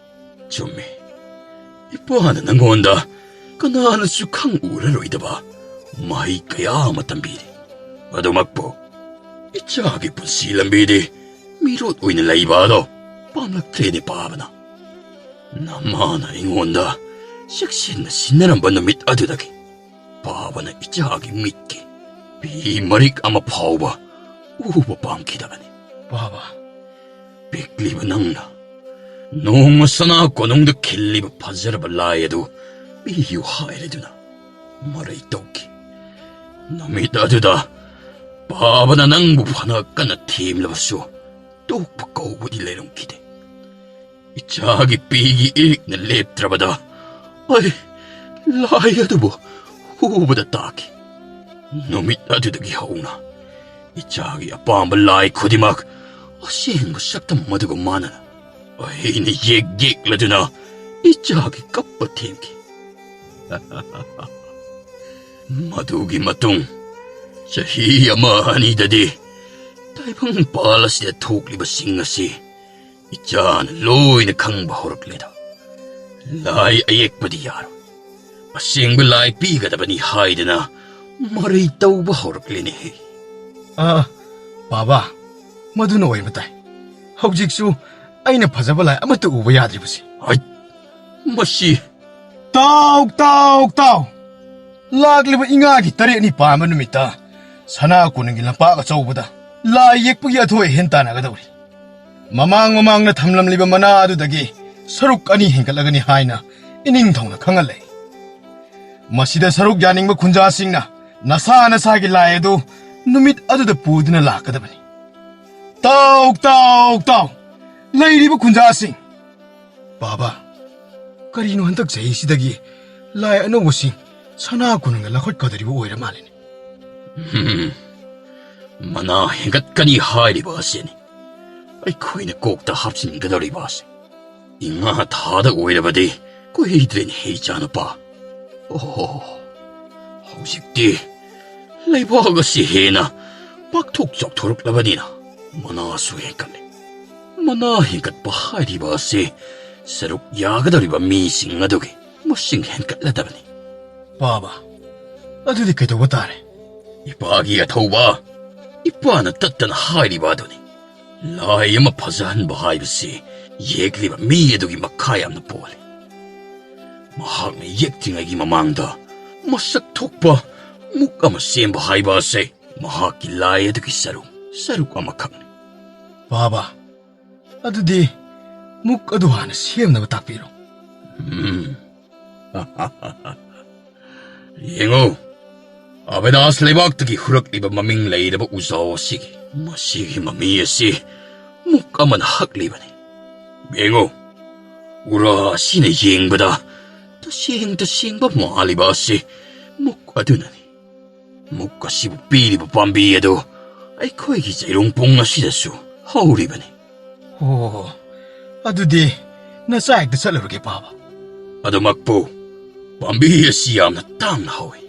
ꯆꯨꯝꯃꯤ꯫ ꯏꯄꯥꯅ ꯅꯪꯉꯣꯟꯗ ꯀꯅꯥꯅꯁꯨ ꯈꯪꯎꯔꯔꯣꯏꯗꯕ ꯃꯍꯩ ꯀꯌꯥ ꯑꯃ ꯇꯝꯕꯤꯔꯤ꯫ ꯑꯗꯨꯃꯛꯄꯨ ꯏꯆꯥꯒꯤ ꯄꯨꯟꯁꯤ ꯂꯝꯕꯤꯗꯤ ꯃꯤꯔꯣꯠ ꯑꯣꯏꯅ ꯂꯩꯕ ꯑꯗꯣ ꯄꯥꯝꯂꯛꯇ꯭ꯔꯦꯅꯦ ꯄꯥꯕꯅ꯫ ꯅꯃꯥꯅ ꯑꯩꯉꯣꯟꯗ ꯆꯦꯛꯁꯤꯟꯅ ꯁꯤꯟꯅꯔꯝꯕ ꯅꯨꯃꯤꯠ ꯑꯗꯨꯗꯒꯤ ꯄꯥꯕꯅ ꯏꯆꯥꯒꯤ ꯃꯤꯠꯀꯤ ꯄꯤ ꯃꯔꯤꯛ ꯑꯃ ꯐꯥꯎꯕ ꯎꯕ ꯄꯥꯝꯈꯤꯗꯕꯅꯤ꯫ ꯄꯥꯕ, ꯄꯤꯛꯂꯤꯕ ꯅꯪꯅ ꯅꯣꯡꯃ ꯁꯅꯥ ꯀꯣꯅꯨꯡꯗ ꯈꯤꯜꯂꯤꯕ ꯐꯖꯔꯕ ꯂꯥꯏ ꯑꯗꯨ ꯄꯤꯌꯨ ꯍꯥꯏꯔꯗꯨꯅ ꯃꯔꯩ ꯇꯧꯈꯤ꯫ ꯅꯨꯃꯤꯠ ꯑꯗꯨꯗ ꯄꯥꯕꯅ ꯅꯪꯕꯨ ꯐꯅ ꯀꯟꯅ ꯊꯦꯝꯂꯕꯁꯨ ꯇꯣꯛꯄ ꯀꯧꯕꯗꯤ ꯂꯩꯔꯝꯈꯤꯗꯦ꯫ ꯏꯆꯥꯒꯤ ꯄꯤꯒꯤ ꯏꯔꯤꯛꯅ ꯂꯦꯞꯇ꯭ꯔꯕꯗ ꯑꯩ ꯂꯥꯏ ꯑꯗꯨꯕꯨ ꯎꯕꯗ ꯇꯥꯈꯤ꯫ ꯅꯨꯃꯤꯠ ꯑꯗꯨꯗꯒꯤ ꯍꯧꯅ ꯏꯆꯥꯒꯤ ꯑꯄꯥꯝꯕ ꯂꯥꯏ ꯈꯨꯗꯤꯡꯃꯛ ꯑꯁꯦꯡꯕ ꯁꯛꯇꯝ ꯑꯗꯨꯒ ꯃꯥꯟꯅꯅ ꯑꯩꯅ ꯌꯦꯛ ꯌꯦꯛꯂꯗꯨꯅ ꯏꯆꯥꯒꯤ ꯀꯞꯄ ꯊꯦꯝꯈꯤ꯫ ꯃꯗꯨꯒꯤ ꯃꯇꯨꯡ ꯆꯍꯤ ꯑꯃ ꯑꯅꯤꯗꯗꯤ ꯇꯥꯏꯕꯪꯄꯥꯜ ꯑꯁꯤꯗ ꯊꯣꯛꯂꯤꯕꯁꯤꯡ ꯑꯁꯤ ꯏꯆꯥꯅ ꯂꯣꯏꯅ ꯈꯪꯕ ꯍꯧꯔꯛꯂꯦꯗ꯫ ꯂꯥꯏ ꯑꯌꯦꯛꯄꯗꯤ ꯌꯥꯔꯣꯏ, ꯑꯁꯦꯡꯕ ꯂꯥꯏ ꯄꯤꯒꯗꯕꯅꯤ ꯍꯥꯏꯗꯅ ꯃꯔꯩ ꯇꯧꯕ ꯍꯧꯔꯛꯂꯦꯅꯦꯍꯦ꯫ ꯑ, ꯕꯥꯕꯥ, ꯃꯗꯨꯅ ꯑꯣꯏꯕ ꯇꯥꯏ꯫ ꯍꯧꯖꯤꯛꯁꯨ ꯑꯩꯅ ꯐꯖꯕ ꯂꯥꯏ ꯑꯃꯠꯇ ꯎꯕ ꯌꯥꯗ꯭ꯔꯤꯕꯁꯤ꯫ ꯍꯩꯠ! ꯃꯁꯤ ꯇꯥꯎ, ꯇꯥꯎ, ꯇꯥꯎ! ꯂꯥꯛꯂꯤꯕ ꯏꯉꯥꯒꯤ ꯇꯔꯦꯠꯅꯤ ꯄꯥꯟꯕ ꯅꯨꯃꯤꯠꯇ ꯁꯅꯥ ꯀꯣꯅꯨꯡꯒꯤ ꯂꯝꯄꯥꯛ ꯑꯆꯧꯕꯗ ꯂꯥꯏ ꯌꯦꯛꯄꯒꯤ ꯑꯊꯣꯏ ꯑꯍꯦꯟ ꯇꯥꯟꯅꯒꯗꯧꯔꯤ꯫ ꯃꯃꯥꯡ ꯃꯃꯥꯡꯗ ꯊꯝꯂꯝꯂꯤꯕ ꯃꯅꯥ ꯑꯗꯨꯗꯒꯤ ꯁꯔꯨꯛ ꯑꯅꯤ ꯍꯦꯟꯒꯠꯂꯒꯅꯤ ꯍꯥꯏꯅ ꯏꯅꯤꯡꯊꯧꯅ ꯈꯪꯍꯜꯂꯦ꯫ ꯃꯁꯤꯗ ꯁꯔꯨꯛ ꯌꯥꯅꯤꯡꯕ ꯈꯨꯟꯖꯥꯁꯤꯡꯅ ꯅꯁꯥ ꯅꯁꯥꯒꯤ ꯂꯥꯏ ꯑꯗꯨ ꯅꯨꯃꯤꯠ ꯑꯗꯨꯗ ꯄꯨꯗꯨꯅ ꯂꯥꯛꯀꯗꯕꯅꯤ꯫ ꯇꯥꯎ, ꯇꯥꯎ, ꯇꯥꯎ! ꯂꯩꯔꯤꯕ ꯈꯨꯟꯖꯥꯁꯤꯡ! ꯕꯥꯕꯥ, ꯀꯔꯤꯅꯣ ꯍꯟꯗꯛ ꯆꯍꯤꯁꯤꯗꯒꯤ ꯂꯥꯏ ꯑꯅꯧꯕꯁꯤꯡ ꯁꯅꯥ ꯀꯣꯅꯨꯡꯗ ꯂꯧꯈꯠꯀꯗꯧꯔꯤꯕ ꯑꯣꯏꯔ ꯃꯥꯜꯂꯦꯅꯦ꯫ ꯍꯝ, ꯃꯅꯥ ꯍꯦꯟꯒꯠꯀꯅꯤ ꯍꯥꯏꯔꯤꯕ ꯑꯁꯤꯅꯤ ꯑꯩꯈꯣꯏꯅ ꯀꯣꯛꯇ ꯍꯥꯞꯆꯤꯟꯒꯗꯧꯔꯤꯕ ꯑꯁꯤ꯫ ꯏꯉꯥ ꯊꯥꯗ ꯑꯣꯏꯔꯕꯗꯤ ꯀꯨꯏꯗ꯭ꯔꯦꯅꯦ, ꯏꯆꯥꯅꯨꯄꯥ꯫ ꯑꯣꯍꯣ, ꯍꯧꯖꯤꯛꯇꯤ ꯂꯩꯕꯥꯛ ꯑꯁꯤ ꯍꯦꯟꯅ ꯄꯥꯛꯊꯣꯛ ꯆꯥꯎꯊꯣꯔꯛꯂꯕꯅꯤꯅ ꯃꯅꯥꯁꯨ ꯍꯦꯟꯒꯠꯂꯦ꯫ ꯃꯅꯥ ꯍꯦꯟꯒꯠꯄ ꯍꯥꯏꯔꯤꯕ ꯑꯁꯤ ꯁꯔꯨꯛ ꯌꯥꯒꯗꯧꯔꯤꯕ ꯃꯤꯁꯤꯡ ꯑꯗꯨꯒꯤ ꯃꯁꯤꯡ ꯍꯦꯟꯒꯠꯂꯗꯕꯅꯤ꯫ ꯕꯥꯕꯥ, ꯑꯗꯨꯗꯤ ꯀꯩꯗꯧꯕ ꯇꯥꯔꯦ? ꯏꯄꯥꯒꯤ ꯑꯊꯧꯕ, ꯏꯄꯥꯅ ꯇꯠꯇꯅ ꯍꯥꯏꯔꯤꯕ ꯑꯗꯨꯅꯤ꯫ ꯂꯥꯏ ꯑꯃ ꯐꯖꯍꯟꯕ ꯍꯥꯏꯕꯁꯤ ꯌꯦꯛꯂꯤꯕ ꯃꯤ ꯑꯗꯨꯒꯤ ꯃꯈꯥ ꯌꯥꯝꯅ ꯄꯣꯜꯂꯤ꯫ ꯃꯍꯥꯛꯅ ꯌꯦꯛꯇ꯭ꯔꯤꯉꯩꯒꯤ ꯃꯃꯥꯡꯗ ꯃꯁꯛ ꯊꯣꯛꯄ ꯃꯨꯛ ꯑꯃ ꯁꯦꯝꯕ ꯍꯥꯏꯕ ꯑꯁꯤ ꯃꯍꯥꯛꯀꯤ ꯂꯥꯏ ꯑꯗꯨꯒꯤ ꯁꯔꯨꯛ, ꯁꯔꯨꯛ ꯑꯃꯈꯛꯅꯤ꯫ ꯕꯥꯕꯥ, ꯑꯗꯨꯗꯤ ꯃꯨꯛ ꯑꯗꯨ ꯍꯥꯟꯅ ꯁꯦꯝꯅꯕ ꯇꯥꯛꯄꯤꯔꯣ꯫ ꯎꯝ꯫ ꯌꯦꯡꯉꯨ, ꯑꯕꯤꯅꯥꯁ ꯂꯩꯕꯥꯛꯇꯒꯤ ꯍꯨꯔꯛꯂꯤꯕ ꯃꯃꯤꯡ ꯂꯩꯔꯕ ꯎꯖꯥꯎ ꯑꯁꯤꯒꯤ, ꯃꯁꯤꯒꯤ ꯃꯃꯤ ꯑꯁꯤ ꯃꯨꯛ ꯑꯃꯅ ꯍꯛꯂꯤꯕꯅꯤ꯫ ꯌꯦꯡꯉꯨ, ꯎꯔꯥ ꯑꯁꯤꯅ ꯌꯦꯡꯕꯗ ꯇꯁꯦꯡ ꯇꯁꯦꯡꯕ ꯃꯥꯜꯂꯤꯕ ꯑꯁꯤ ꯃꯨꯛ ꯑꯗꯨꯅꯅꯤ꯫ ꯃꯨꯛ ꯑꯁꯤꯕꯨ ꯄꯤꯔꯤꯕ ꯄꯥꯝꯕꯤ ꯑꯗꯨ ꯑꯩꯈꯣꯏꯒꯤ ꯆꯩꯔꯣꯡꯄꯨꯡ ꯑꯁꯤꯗꯁꯨ ꯍꯧꯔꯤꯕꯅꯤ꯫ ꯑꯣ, ꯑꯗꯨꯗꯤ ꯅꯆꯥ ꯍꯦꯛꯇ ꯆꯠꯂꯨꯔꯒꯦ, ꯕꯥꯕꯥ꯫ ꯑꯗꯨꯃꯛꯄꯨ ꯄꯥꯝꯕꯤ ꯑꯁꯤ ꯌꯥꯝꯅ ꯇꯥꯡꯅ ꯍꯧꯏ꯫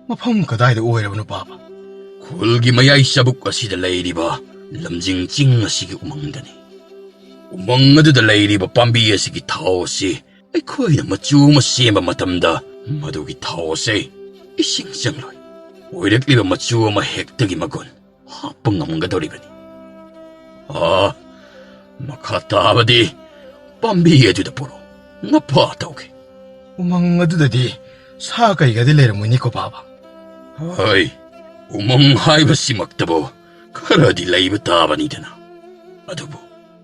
ꯃꯐꯝ ꯀꯗꯥꯏꯗ ꯑꯣꯏꯔꯕꯅꯣ, ꯄꯥꯕ? ꯈꯨꯜꯒꯤ ꯃꯌꯥꯏ ꯆꯕꯨꯛ ꯑꯁꯤꯗ ꯂꯩꯔꯤꯕ ꯂꯝꯖꯤꯡ ꯆꯤꯡ ꯑꯁꯤꯒꯤ ꯎꯃꯪꯗꯅꯤ꯫ ꯎꯃꯪ ꯑꯗꯨꯗ ꯂꯩꯔꯤꯕ ꯄꯥꯝꯕꯤ ꯑꯁꯤꯒꯤ ꯊꯥꯎ ꯑꯁꯤ ꯑꯩꯈꯣꯏꯅ ꯃꯆꯨ ꯑꯃ ꯁꯦꯝꯕ ꯃꯇꯝꯗ ꯃꯗꯨꯒꯤ ꯊꯥꯎ ꯑꯁꯤ ꯏꯁꯤꯡ ꯆꯪꯂꯣꯏ꯫ ꯑꯣꯏꯔꯛꯂꯤꯕ ꯃꯆꯨ ꯑꯃ ꯍꯦꯛꯇꯒꯤ ꯃꯒꯨꯟ ꯍꯥꯞꯄ ꯉꯝꯒꯗꯧꯔꯤꯕꯅꯤ꯫ ꯑꯥ, ꯃꯈꯥ ꯇꯥꯕꯗꯤ ꯄꯥꯝꯕꯤ ꯑꯗꯨꯗ ꯄꯨꯔꯛꯑꯣ꯫ ꯃꯄꯥ ꯇꯧꯒꯦ꯫ ꯎꯃꯪ ꯑꯗꯨꯗꯗꯤ ꯁꯥ ꯀꯩꯒꯗꯤ ꯂꯩꯔꯝꯃꯣꯏꯅꯤꯀꯣ, ꯄꯥꯕ? ꯍꯣꯏ, ꯎꯃꯪ ꯍꯥꯏꯕꯁꯤꯃꯛꯇꯕꯨ ꯈꯔꯗꯤ ꯂꯩꯕ ꯇꯥꯕꯅꯤꯗꯅ꯫ ꯑꯗꯨꯕꯨ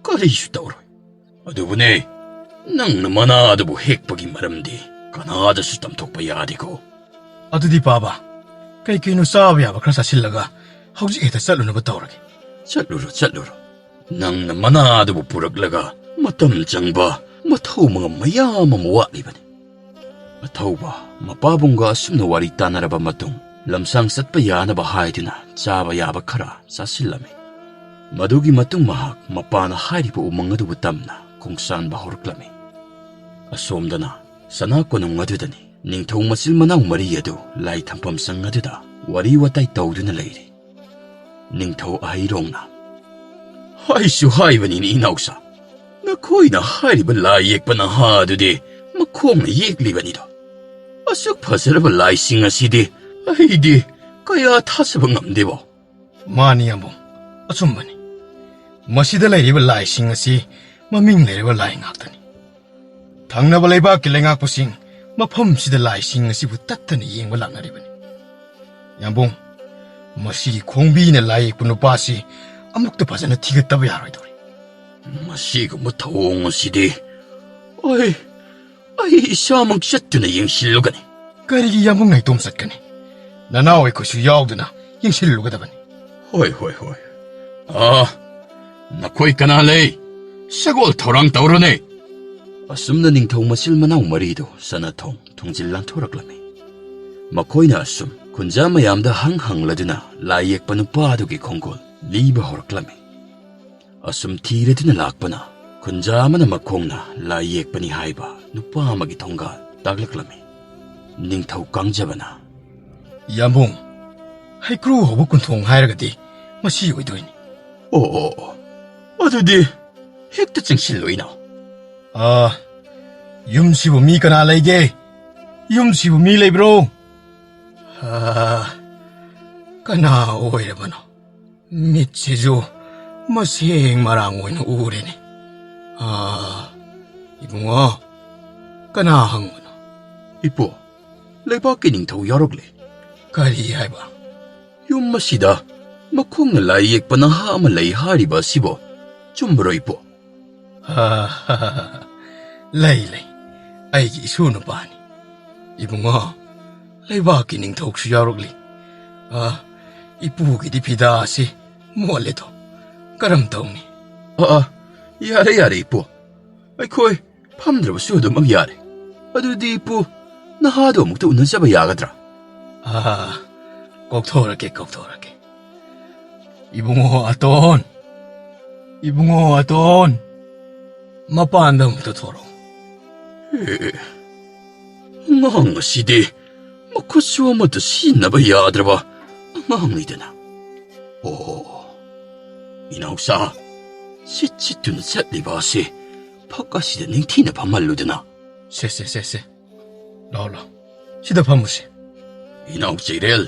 ꯀꯔꯤꯁꯨ ꯇꯧꯔꯣꯏ꯫ ꯑꯗꯨꯕꯨꯅꯦ, ꯅꯪꯅ ꯃꯅꯥ ꯑꯗꯨꯕꯨ ꯍꯦꯛꯄꯒꯤ ꯃꯔꯝꯗꯤ ꯀꯅꯥꯗꯁꯨ ꯇꯝꯊꯣꯛꯄ ꯌꯥꯗꯦꯀꯣ꯫ ꯑꯗꯨꯗꯤ ꯄꯥꯕ, ꯀꯩ ꯀꯩꯅꯣ ꯆꯥꯕ ꯌꯥꯕ ꯈꯔ ꯆꯥꯁꯤꯜꯂꯒ ꯍꯧꯖꯤꯛ ꯍꯦꯛꯇ ꯆꯠꯂꯨꯅꯕ ꯇꯧꯔꯒꯦ꯫ ꯆꯠꯂꯨꯔꯣ, ꯆꯠꯂꯨꯔꯣ꯫ ꯅꯪꯅ ꯃꯅꯥ ꯑꯗꯨꯕꯨ ꯄꯨꯔꯛꯂꯒ ꯃꯇꯝ ꯆꯪꯕ ꯃꯊꯧ ꯃꯉꯝ ꯃꯌꯥꯝ ꯑꯃ ꯋꯥꯠꯂꯤꯕꯅꯤ꯫ ꯑꯊꯧꯕ ꯃꯄꯥꯕꯨꯡꯒ ꯑꯁꯨꯝꯅ ꯋꯥꯔꯤ ꯇꯥꯅꯔꯕ ꯃꯇꯨꯡ, ꯂꯝꯁꯥꯡ ꯆꯠꯄ ꯌꯥꯅꯕ ꯍꯥꯏꯗꯨꯅ ꯆꯥꯕ ꯌꯥꯕ ꯈꯔ ꯆꯥꯁꯤꯜꯂꯝꯃꯤ꯫ ꯃꯗꯨꯒꯤ ꯃꯇꯨꯡ ꯃꯍꯥꯛ ꯃꯄꯥꯅ ꯍꯥꯏꯔꯤꯕ ꯎꯃꯪ ꯑꯗꯨꯕꯨ ꯇꯝꯅ ꯈꯣꯡꯁꯥꯟꯕ ꯍꯧꯔꯛꯂꯝꯃꯤ꯫ ꯑꯁꯣꯝꯗꯅ ꯁꯅꯥ ꯀꯣꯅꯨꯡ ꯑꯗꯨꯗꯅꯤ ꯅꯤꯡꯊꯧ ꯃꯆꯤꯜ ꯃꯅꯥꯎ ꯃꯔꯤ ꯑꯗꯨ ꯂꯥꯏ ꯊꯝꯐꯝ ꯁꯪ ꯑꯗꯨꯗ ꯋꯥꯔꯤ ꯋꯥꯇꯥꯏ ꯇꯧꯗꯨꯅ ꯂꯩꯔꯤ꯫ ꯅꯤꯡꯊꯧ ꯑꯍꯩꯔꯣꯡꯅ, "ꯍꯥꯏꯁꯨ ꯍꯥꯏꯕꯅꯤꯅꯦ ꯏꯅꯥꯎꯆꯥ, ꯅꯈꯣꯏꯅ ꯍꯥꯏꯔꯤꯕ ꯂꯥꯏ ꯌꯦꯛꯄ ꯅꯍꯥ ꯑꯗꯨꯗꯤ ꯃꯈꯣꯡꯅ ꯌꯦꯛꯂꯤꯕꯅꯤꯗꯣ꯫ ꯑꯁꯨꯛ ꯐꯖꯔꯕ ꯂꯥꯏꯁꯤꯡ ꯑꯁꯤꯗꯤ ꯑꯩꯗꯤ ꯀꯌꯥ ꯊꯥꯖꯕ ꯉꯝꯗꯦꯕꯣ꯫" ꯃꯥꯅꯤ ꯌꯥꯝꯕꯨꯡ, ꯑꯆꯨꯝꯕꯅꯤ꯫ ꯃꯁꯤꯗ ꯂꯩꯔꯤꯕ ꯂꯥꯏꯁꯤꯡ ꯑꯁꯤ ꯃꯃꯤꯡ ꯂꯩꯔꯕ ꯂꯥꯏ ꯉꯥꯛꯇꯅꯤ꯫ ꯊꯪꯅꯕ ꯂꯩꯕꯥꯛꯀꯤ ꯂꯩꯉꯥꯛꯄꯁꯤꯡ ꯃꯐꯝꯁꯤꯗ ꯂꯥꯏꯁꯤꯡ ꯑꯁꯤꯕꯨ ꯇꯠꯇꯅ ꯌꯦꯡꯕ ꯂꯥꯛꯅꯔꯤꯕꯅꯤ꯫ ꯌꯥꯝꯕꯨꯡ, ꯃꯁꯤꯒꯤ ꯈꯣꯡꯕꯤꯅ ꯂꯥꯏ ꯌꯦꯛꯄ ꯅꯨꯄꯥꯁꯤ ꯑꯃꯨꯛꯇ ꯐꯖꯅ ꯊꯤꯒꯠꯇꯕ ꯌꯥꯔꯣꯏꯗꯧꯔꯤ꯫ ꯃꯁꯤꯒꯨꯝꯕ ꯊꯧꯑꯣꯡ ꯑꯁꯤꯗꯤ ꯑꯩ, ꯑꯩ ꯏꯁꯥꯃꯛ ꯆꯠꯇꯨꯅ ꯌꯦꯡꯁꯤꯜꯂꯨꯒꯅꯤ꯫ ꯀꯔꯤꯒꯤ ꯌꯥꯝꯕꯨꯡ ꯅꯥꯏꯇꯣꯝ ꯆꯠꯀꯅꯤ? ꯅꯅꯥꯎ ꯑꯩꯈꯣꯏꯁꯨ ꯌꯥꯎꯗꯨꯅ ꯌꯦꯡꯁꯤꯜꯂꯨꯒꯗꯕꯅꯤ꯫ ꯍꯣꯏ, ꯍꯣꯏ, ꯍꯣꯏ꯫ ꯑꯥ, ꯅꯈꯣꯏ ꯀꯅꯥ ꯂꯩ? ꯁꯒꯣꯜ ꯊꯧꯔꯥꯡ ꯇꯧꯔꯨꯅꯦ꯫ ꯑꯁꯨꯝꯅ ꯅꯤꯡꯊꯧ ꯃꯆꯤꯜ ꯃꯅꯥꯎ ꯃꯔꯤꯗꯨ ꯁꯅꯥꯊꯣꯡ ꯊꯣꯡꯖꯤꯜ ꯂꯥꯟꯊꯣꯔꯛꯂꯝꯃꯤ꯫ ꯃꯈꯣꯏꯅ ꯑꯁꯨꯝ ꯈꯨꯟꯖꯥ ꯃꯌꯥꯝꯗ ꯍꯪ ꯍꯪꯂꯗꯨꯅ ꯂꯥꯏ ꯌꯦꯛꯄ ꯅꯨꯄꯥ ꯑꯗꯨꯒꯤ ꯈꯣꯡꯒꯨꯜ ꯂꯤꯕ ꯍꯧꯔꯛꯂꯝꯃꯤ꯫ ꯑꯁꯨꯝ ꯊꯤꯔꯗꯨꯅ ꯂꯥꯛꯄꯅ ꯈꯨꯟꯖꯥ ꯑꯃꯅ ꯃꯈꯣꯡꯅ ꯂꯥꯏ ꯌꯦꯛꯄꯅꯤ ꯍꯥꯏꯕ ꯅꯨꯄꯥ ꯑꯃꯒꯤ ꯊꯣꯡꯒꯥꯜ ꯇꯥꯛꯂꯛꯂꯝꯃꯤ꯫ ꯅꯤꯡꯊꯧ ꯀꯥꯡꯖꯕꯅ, ꯌꯥꯝꯕꯨꯡ, ꯍꯩꯀ꯭ꯔꯨ ꯍꯧꯕ ꯀꯣꯟꯊꯣꯡ ꯍꯥꯏꯔꯒꯗꯤ ꯃꯁꯤ ꯑꯣꯏꯗꯣꯏꯅꯤ꯫ ꯑꯣ, ꯑꯣ, ꯑꯣ꯫ ꯑꯗꯨꯗꯤ ꯍꯦꯛꯇ ꯆꯪꯁꯤꯜꯂꯣ, ꯏꯅꯥꯎ꯫ ꯑꯥ, ꯌꯨꯝꯁꯤꯕꯨ ꯃꯤ ꯀꯅꯥ ꯂꯩꯒꯦ? ꯌꯨꯝꯁꯤꯕꯨ ꯃꯤ ꯂꯩꯕ꯭ꯔꯣ? ꯑꯥ, ꯀꯅꯥ ꯑꯣꯏꯔꯕꯅꯣ? ꯃꯤꯠꯁꯤꯁꯨ ꯃꯁꯦꯡ ꯃꯔꯥꯡ ꯑꯣꯏꯅ ꯎꯔꯦꯅꯦ꯫ ꯑꯥ, ꯏꯕꯨꯡꯉꯣ, ꯀꯅꯥ ꯍꯪꯕꯅꯣ? ꯏꯄꯨ, ꯂꯩꯕꯥꯛꯀꯤ ꯅꯤꯡꯊꯧ ꯌꯥꯎꯔꯛꯂꯦ꯫ ꯀꯔꯤ ꯍꯥꯏꯕ? ꯌꯨꯝ ꯑꯁꯤꯗ ꯃꯈꯣꯡꯅ ꯂꯥꯏ ꯌꯦꯛꯄ ꯅꯍꯥ ꯑꯃ ꯂꯩ ꯍꯥꯏꯔꯤꯕ ꯑꯁꯤꯕꯣ ꯆꯨꯝꯕꯔꯣ, ꯏꯄꯨ? ꯂꯩ, ꯂꯩ꯫ ꯑꯩꯒꯤ ꯏꯁꯨ ꯅꯨꯄꯥꯅꯤ꯫ ꯏꯕꯨꯡꯉꯣ, ꯂꯩꯕꯥꯛꯀꯤ ꯅꯤꯡꯊꯧꯁꯨ ꯌꯥꯎꯔꯛꯂꯤ꯫ ꯑ, ꯏꯄꯨꯒꯤꯗꯤ ꯐꯤꯗꯥ ꯑꯁꯤ ꯃꯣꯠꯂꯦꯗꯣ꯫ ꯀꯔꯝ ꯇꯧꯅꯤ? ꯑ, ꯑ, ꯌꯥꯔꯦ, ꯌꯥꯔꯦ, ꯏꯄꯨ꯫ ꯑꯩꯈꯣꯏ ꯐꯝꯗ꯭ꯔꯕꯁꯨ ꯑꯗꯨꯃꯛ ꯌꯥꯔꯦ꯫ ꯑꯗꯨꯗꯤ, ꯏꯄꯨ, ꯅꯍꯥꯗꯣ ꯑꯃꯨꯛꯇ ꯎꯅꯖꯕ ꯌꯥꯒꯗ꯭ꯔꯥ? ꯑ, ꯀꯧꯊꯣꯔꯛꯀꯦ, ꯀꯧꯊꯣꯔꯛꯀꯦ꯫ ꯏꯕꯨꯡꯉꯣ ꯑꯇꯣꯟ! ꯏꯕꯨꯡꯉꯣ ꯑꯇꯣꯟ! ꯃꯄꯥꯟꯗ ꯑꯃꯨꯛꯇ ꯊꯣꯔꯛꯑꯣ꯫ ꯑꯦ, ꯑꯉꯥꯡ ꯑꯁꯤꯗꯤ ꯃꯈꯨꯠꯁꯨ ꯑꯃꯠꯇ ꯁꯤꯖꯤꯟꯅꯕ ꯌꯥꯗ꯭ꯔꯕ ꯑꯉꯥꯡꯅꯤꯗꯅ꯫ ꯑꯣ, ꯏꯅꯥꯎꯆꯥ, ꯁꯤꯠ ꯁꯤꯠꯇꯨꯅ ꯆꯠꯂꯤꯕ ꯑꯁꯤ ꯐꯛ ꯑꯁꯤꯗ ꯅꯤꯡꯊꯤꯅ ꯐꯝꯍꯜꯂꯨꯗꯅ꯫ ꯁꯦ, ꯁꯦ, ꯁꯦ, ꯁꯦ꯫ ꯂꯥꯎ, ꯂꯥꯎ꯫ ꯁꯤꯗ ꯐꯝꯃꯨꯁꯦ꯫ ꯏꯅꯥꯎ ꯆꯩꯔꯦꯜ,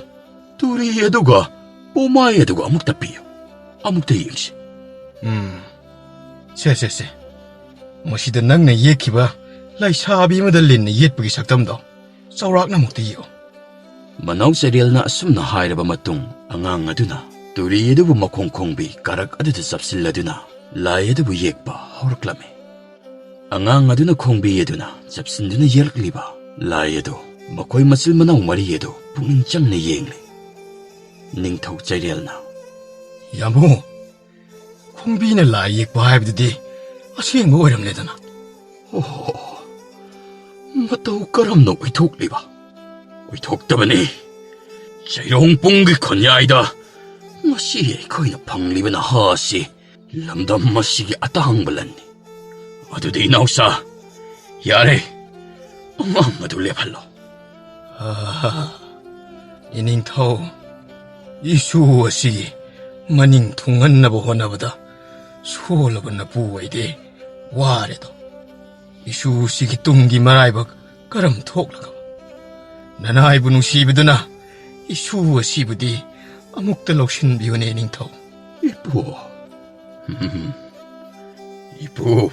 ꯇꯨꯔꯤ ꯑꯗꯨꯒ ꯄꯣꯃꯥꯏ ꯑꯗꯨꯒ ꯑꯃꯨꯛꯇ ꯄꯤꯌꯨ꯫ ꯑꯃꯨꯛꯇ ꯌꯦꯡꯁꯤ꯫ ꯎꯝ꯫ ꯁꯦ, ꯁꯦ, ꯁꯦ꯫ ꯃꯁꯤꯗ ꯅꯪꯅ ꯌꯦꯛꯈꯤꯕ ꯂꯩꯁꯥꯕꯤ ꯑꯃꯗ ꯂꯤꯟꯅ ꯌꯦꯠꯄꯒꯤ ꯁꯛꯇꯝꯗꯣ ꯆꯥꯎꯔꯥꯛꯅ ꯑꯃꯨꯛꯇ ꯌꯦꯛꯎ꯫ ꯃꯅꯥꯎ ꯆꯩꯔꯦꯜꯅ ꯑꯁꯨꯝꯅ ꯍꯥꯏꯔꯕ ꯃꯇꯨꯡ, ꯑꯉꯥꯡ ꯑꯗꯨꯅ ꯇꯨꯔꯤ ꯑꯗꯨꯕꯨ ꯃꯈꯣꯡ ꯈꯣꯡꯕꯤ ꯀꯥꯔꯛ ꯑꯗꯨꯗ ꯆꯞꯁꯤꯜꯂꯗꯨꯅ ꯂꯥꯏ ꯑꯗꯨꯕꯨ ꯌꯦꯛꯄ ꯍꯧꯔꯛꯂꯝꯃꯤ꯫ ꯑꯉꯥꯡ ꯑꯗꯨꯅ ꯈꯣꯡꯕꯤ ꯑꯗꯨꯅ ꯆꯞꯁꯤꯟꯗꯨꯅ ꯌꯦꯛꯂꯛꯂꯤꯕ ꯂꯥꯏ ꯑꯗꯨ ꯃꯈꯣꯏ ꯃꯆꯤꯜ ꯃꯅꯥꯎ ꯃꯔꯤ ꯑꯗꯨ ꯄꯨꯛꯅꯤꯡ ꯆꯪꯅ ꯌꯦꯡꯂꯤ꯫ ꯅꯤꯡꯊꯧ ꯆꯩꯔꯦꯜꯅ, "ꯌꯥꯝꯕꯨꯡ, ꯈꯣꯡꯕꯤꯅ ꯂꯥꯏ ꯌꯦꯛꯄ ꯍꯥꯏꯕꯗꯨꯗꯤ ꯑꯁꯦꯡꯕ ꯑꯣꯏꯔꯝꯂꯦꯗꯅ?" "ꯑꯣꯍꯣ, ꯃꯇꯧ ꯀꯔꯝꯅ ꯑꯣꯏꯊꯣꯛꯂꯤꯕ?" "ꯑꯣꯏꯊꯣꯛꯇꯕꯅꯤ꯫ ꯆꯩꯔꯣꯡ ꯄꯨꯡꯒꯤ ꯈꯨꯟꯌꯥꯏꯗ ꯉꯁꯤ ꯑꯩꯈꯣꯏꯅ ꯐꯪꯂꯤꯕ ꯅꯍꯥ ꯑꯁꯤ ꯂꯝꯗꯝ ꯑꯁꯤꯒꯤ ꯑꯇꯥꯡꯕ ꯂꯟꯅꯤ꯫ ꯑꯗꯨꯗꯤ ꯏꯅꯥꯎꯆꯥ, ꯌꯥꯔꯦ, ꯑꯉꯥꯡ ꯑꯗꯨ ꯂꯦꯞꯍꯜꯂꯣ꯫" "ꯑꯥ, "ꯏꯅꯤꯡꯊꯧ, ꯏꯁꯨ ꯑꯁꯤꯒꯤ ꯃꯅꯤꯡ ꯊꯨꯡꯍꯟꯅꯕ ꯍꯣꯠꯅꯕꯗ ꯁꯣꯜꯂꯕ ꯅꯄꯨ ꯑꯩꯗꯤ ꯋꯥꯔꯦꯗꯣ꯫ ꯏꯁꯨ ꯑꯁꯤꯒꯤ ꯇꯨꯡꯒꯤ ꯃꯔꯥꯏꯕꯛ ꯀꯔꯝ ꯊꯣꯛꯂꯒꯕ? ꯅꯅꯥꯏꯕꯨ ꯅꯨꯡꯁꯤꯕꯗꯨꯅ ꯏꯁꯨ ꯑꯁꯤꯕꯨꯗꯤ ꯑꯃꯨꯛꯇ ꯂꯧꯁꯤꯟꯕꯤꯌꯨꯅꯦ, ꯏꯅꯤꯡꯊꯧ꯫" "ꯏꯄꯨ, ꯏꯄꯨ,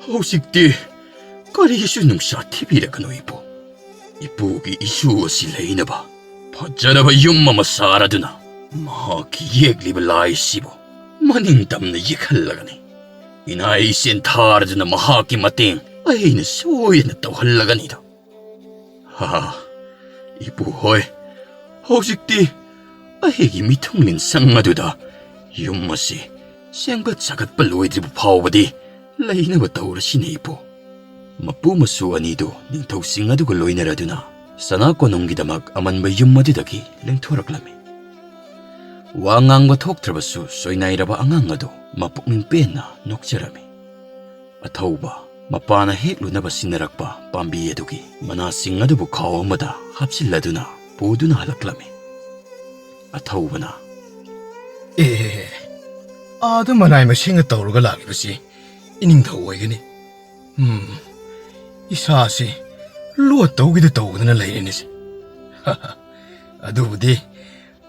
ꯍꯧꯖꯤꯛꯇꯤ ꯀꯔꯤꯁꯨ ꯅꯨꯡꯁꯥ ꯊꯤꯕꯤꯔꯒꯅꯨ, ꯏꯄꯨ꯫ ꯏꯄꯨꯒꯤ ꯏꯁꯨ ꯑꯁꯤ ꯂꯩꯅꯕ ꯐꯖꯔꯕ ꯌꯨꯝ ꯑꯃ ꯁꯥꯔꯗꯨꯅ ꯃꯍꯥꯛꯀꯤ ꯌꯦꯛꯂꯤꯕ ꯂꯥꯏ ꯑꯁꯤꯕꯨ ꯃꯅꯤꯡ ꯇꯝꯅ ꯌꯦꯛꯍꯜꯂꯒꯅꯤ꯫ ꯏꯅꯥꯏ ꯏꯁꯦꯟ ꯊꯥꯔꯗꯨꯅ ꯃꯍꯥꯛꯀꯤ ꯃꯇꯦꯡ ꯑꯩꯅ ꯁꯣꯏꯗꯅ ꯇꯧꯍꯜꯂꯒꯅꯤꯗꯣ꯫ ꯍꯥ, ꯏꯄꯨ ꯍꯣꯏ, ꯍꯧꯖꯤꯛꯇꯤ ꯑꯩꯒꯤ ꯃꯤꯊꯨꯡꯂꯦꯟ ꯁꯪ ꯑꯗꯨꯗ ꯌꯨꯝ ꯑꯁꯤ ꯁꯦꯝꯒꯠ ꯁꯥꯒꯠꯄ ꯂꯣꯏꯗ꯭ꯔꯤꯕ ꯐꯥꯎꯕꯗꯤ ꯂꯩꯅꯕ ꯇꯧꯔꯁꯤꯅꯦ, ꯏꯄꯨ꯫" ꯃꯄꯨ ꯃꯁꯨ ꯑꯅꯤꯗꯨ ꯅꯤꯡꯊꯧꯁꯤꯡ ꯑꯗꯨꯒ ꯂꯣꯏꯅꯔꯗꯨꯅ ꯁꯅꯥ ꯀꯣꯅꯨꯡꯒꯤꯗꯃꯛ ꯑꯃꯟꯕ ꯌꯨꯝ ꯑꯗꯨꯗꯒꯤ ꯂꯦꯡꯊꯣꯔꯛꯂꯝꯃꯤ꯫ ꯋꯥ ꯉꯥꯡꯕ ꯊꯣꯛꯇ꯭ꯔꯕꯁꯨ ꯁꯣꯏꯅꯥꯏꯔꯕ ꯑꯉꯥꯡ ꯑꯗꯨ ꯃꯄꯨꯛꯅꯤꯡ ꯄꯦꯟꯅ ꯅꯣꯛꯆꯔꯝꯃꯤ꯫ ꯑꯊꯧꯕ ꯃꯄꯥꯅ ꯍꯦꯛꯂꯨꯅꯕ ꯁꯤꯟꯅꯔꯛꯄ ꯄꯥꯝꯕꯤ ꯑꯗꯨꯒꯤ ꯃꯅꯥꯁꯤꯡ ꯑꯗꯨꯕꯨ ꯈꯥꯎ ꯑꯃꯗ ꯍꯥꯞꯆꯤꯜꯂꯗꯨꯅ ꯄꯨꯗꯨꯅ ꯍꯜꯂꯛꯂꯝꯃꯤ꯫ ꯑꯊꯧꯕꯅ, "ꯑꯦ, ꯑꯥꯗ ꯃꯅꯥꯏ ꯃꯁꯤꯡꯒ ꯇꯧꯔꯒ ꯂꯥꯛꯂꯤꯕꯁꯤ ꯏꯅꯤꯡꯊꯧ ꯑꯣꯏꯒꯅꯤ꯫ ꯎꯝ, ꯏꯁꯥꯁꯤ ꯂꯣꯠꯇꯧꯒꯤꯗ ꯇꯧꯗꯅ ꯂꯩꯔꯦꯅꯦꯁꯦ꯫ ꯑꯗꯨꯕꯨꯗꯤ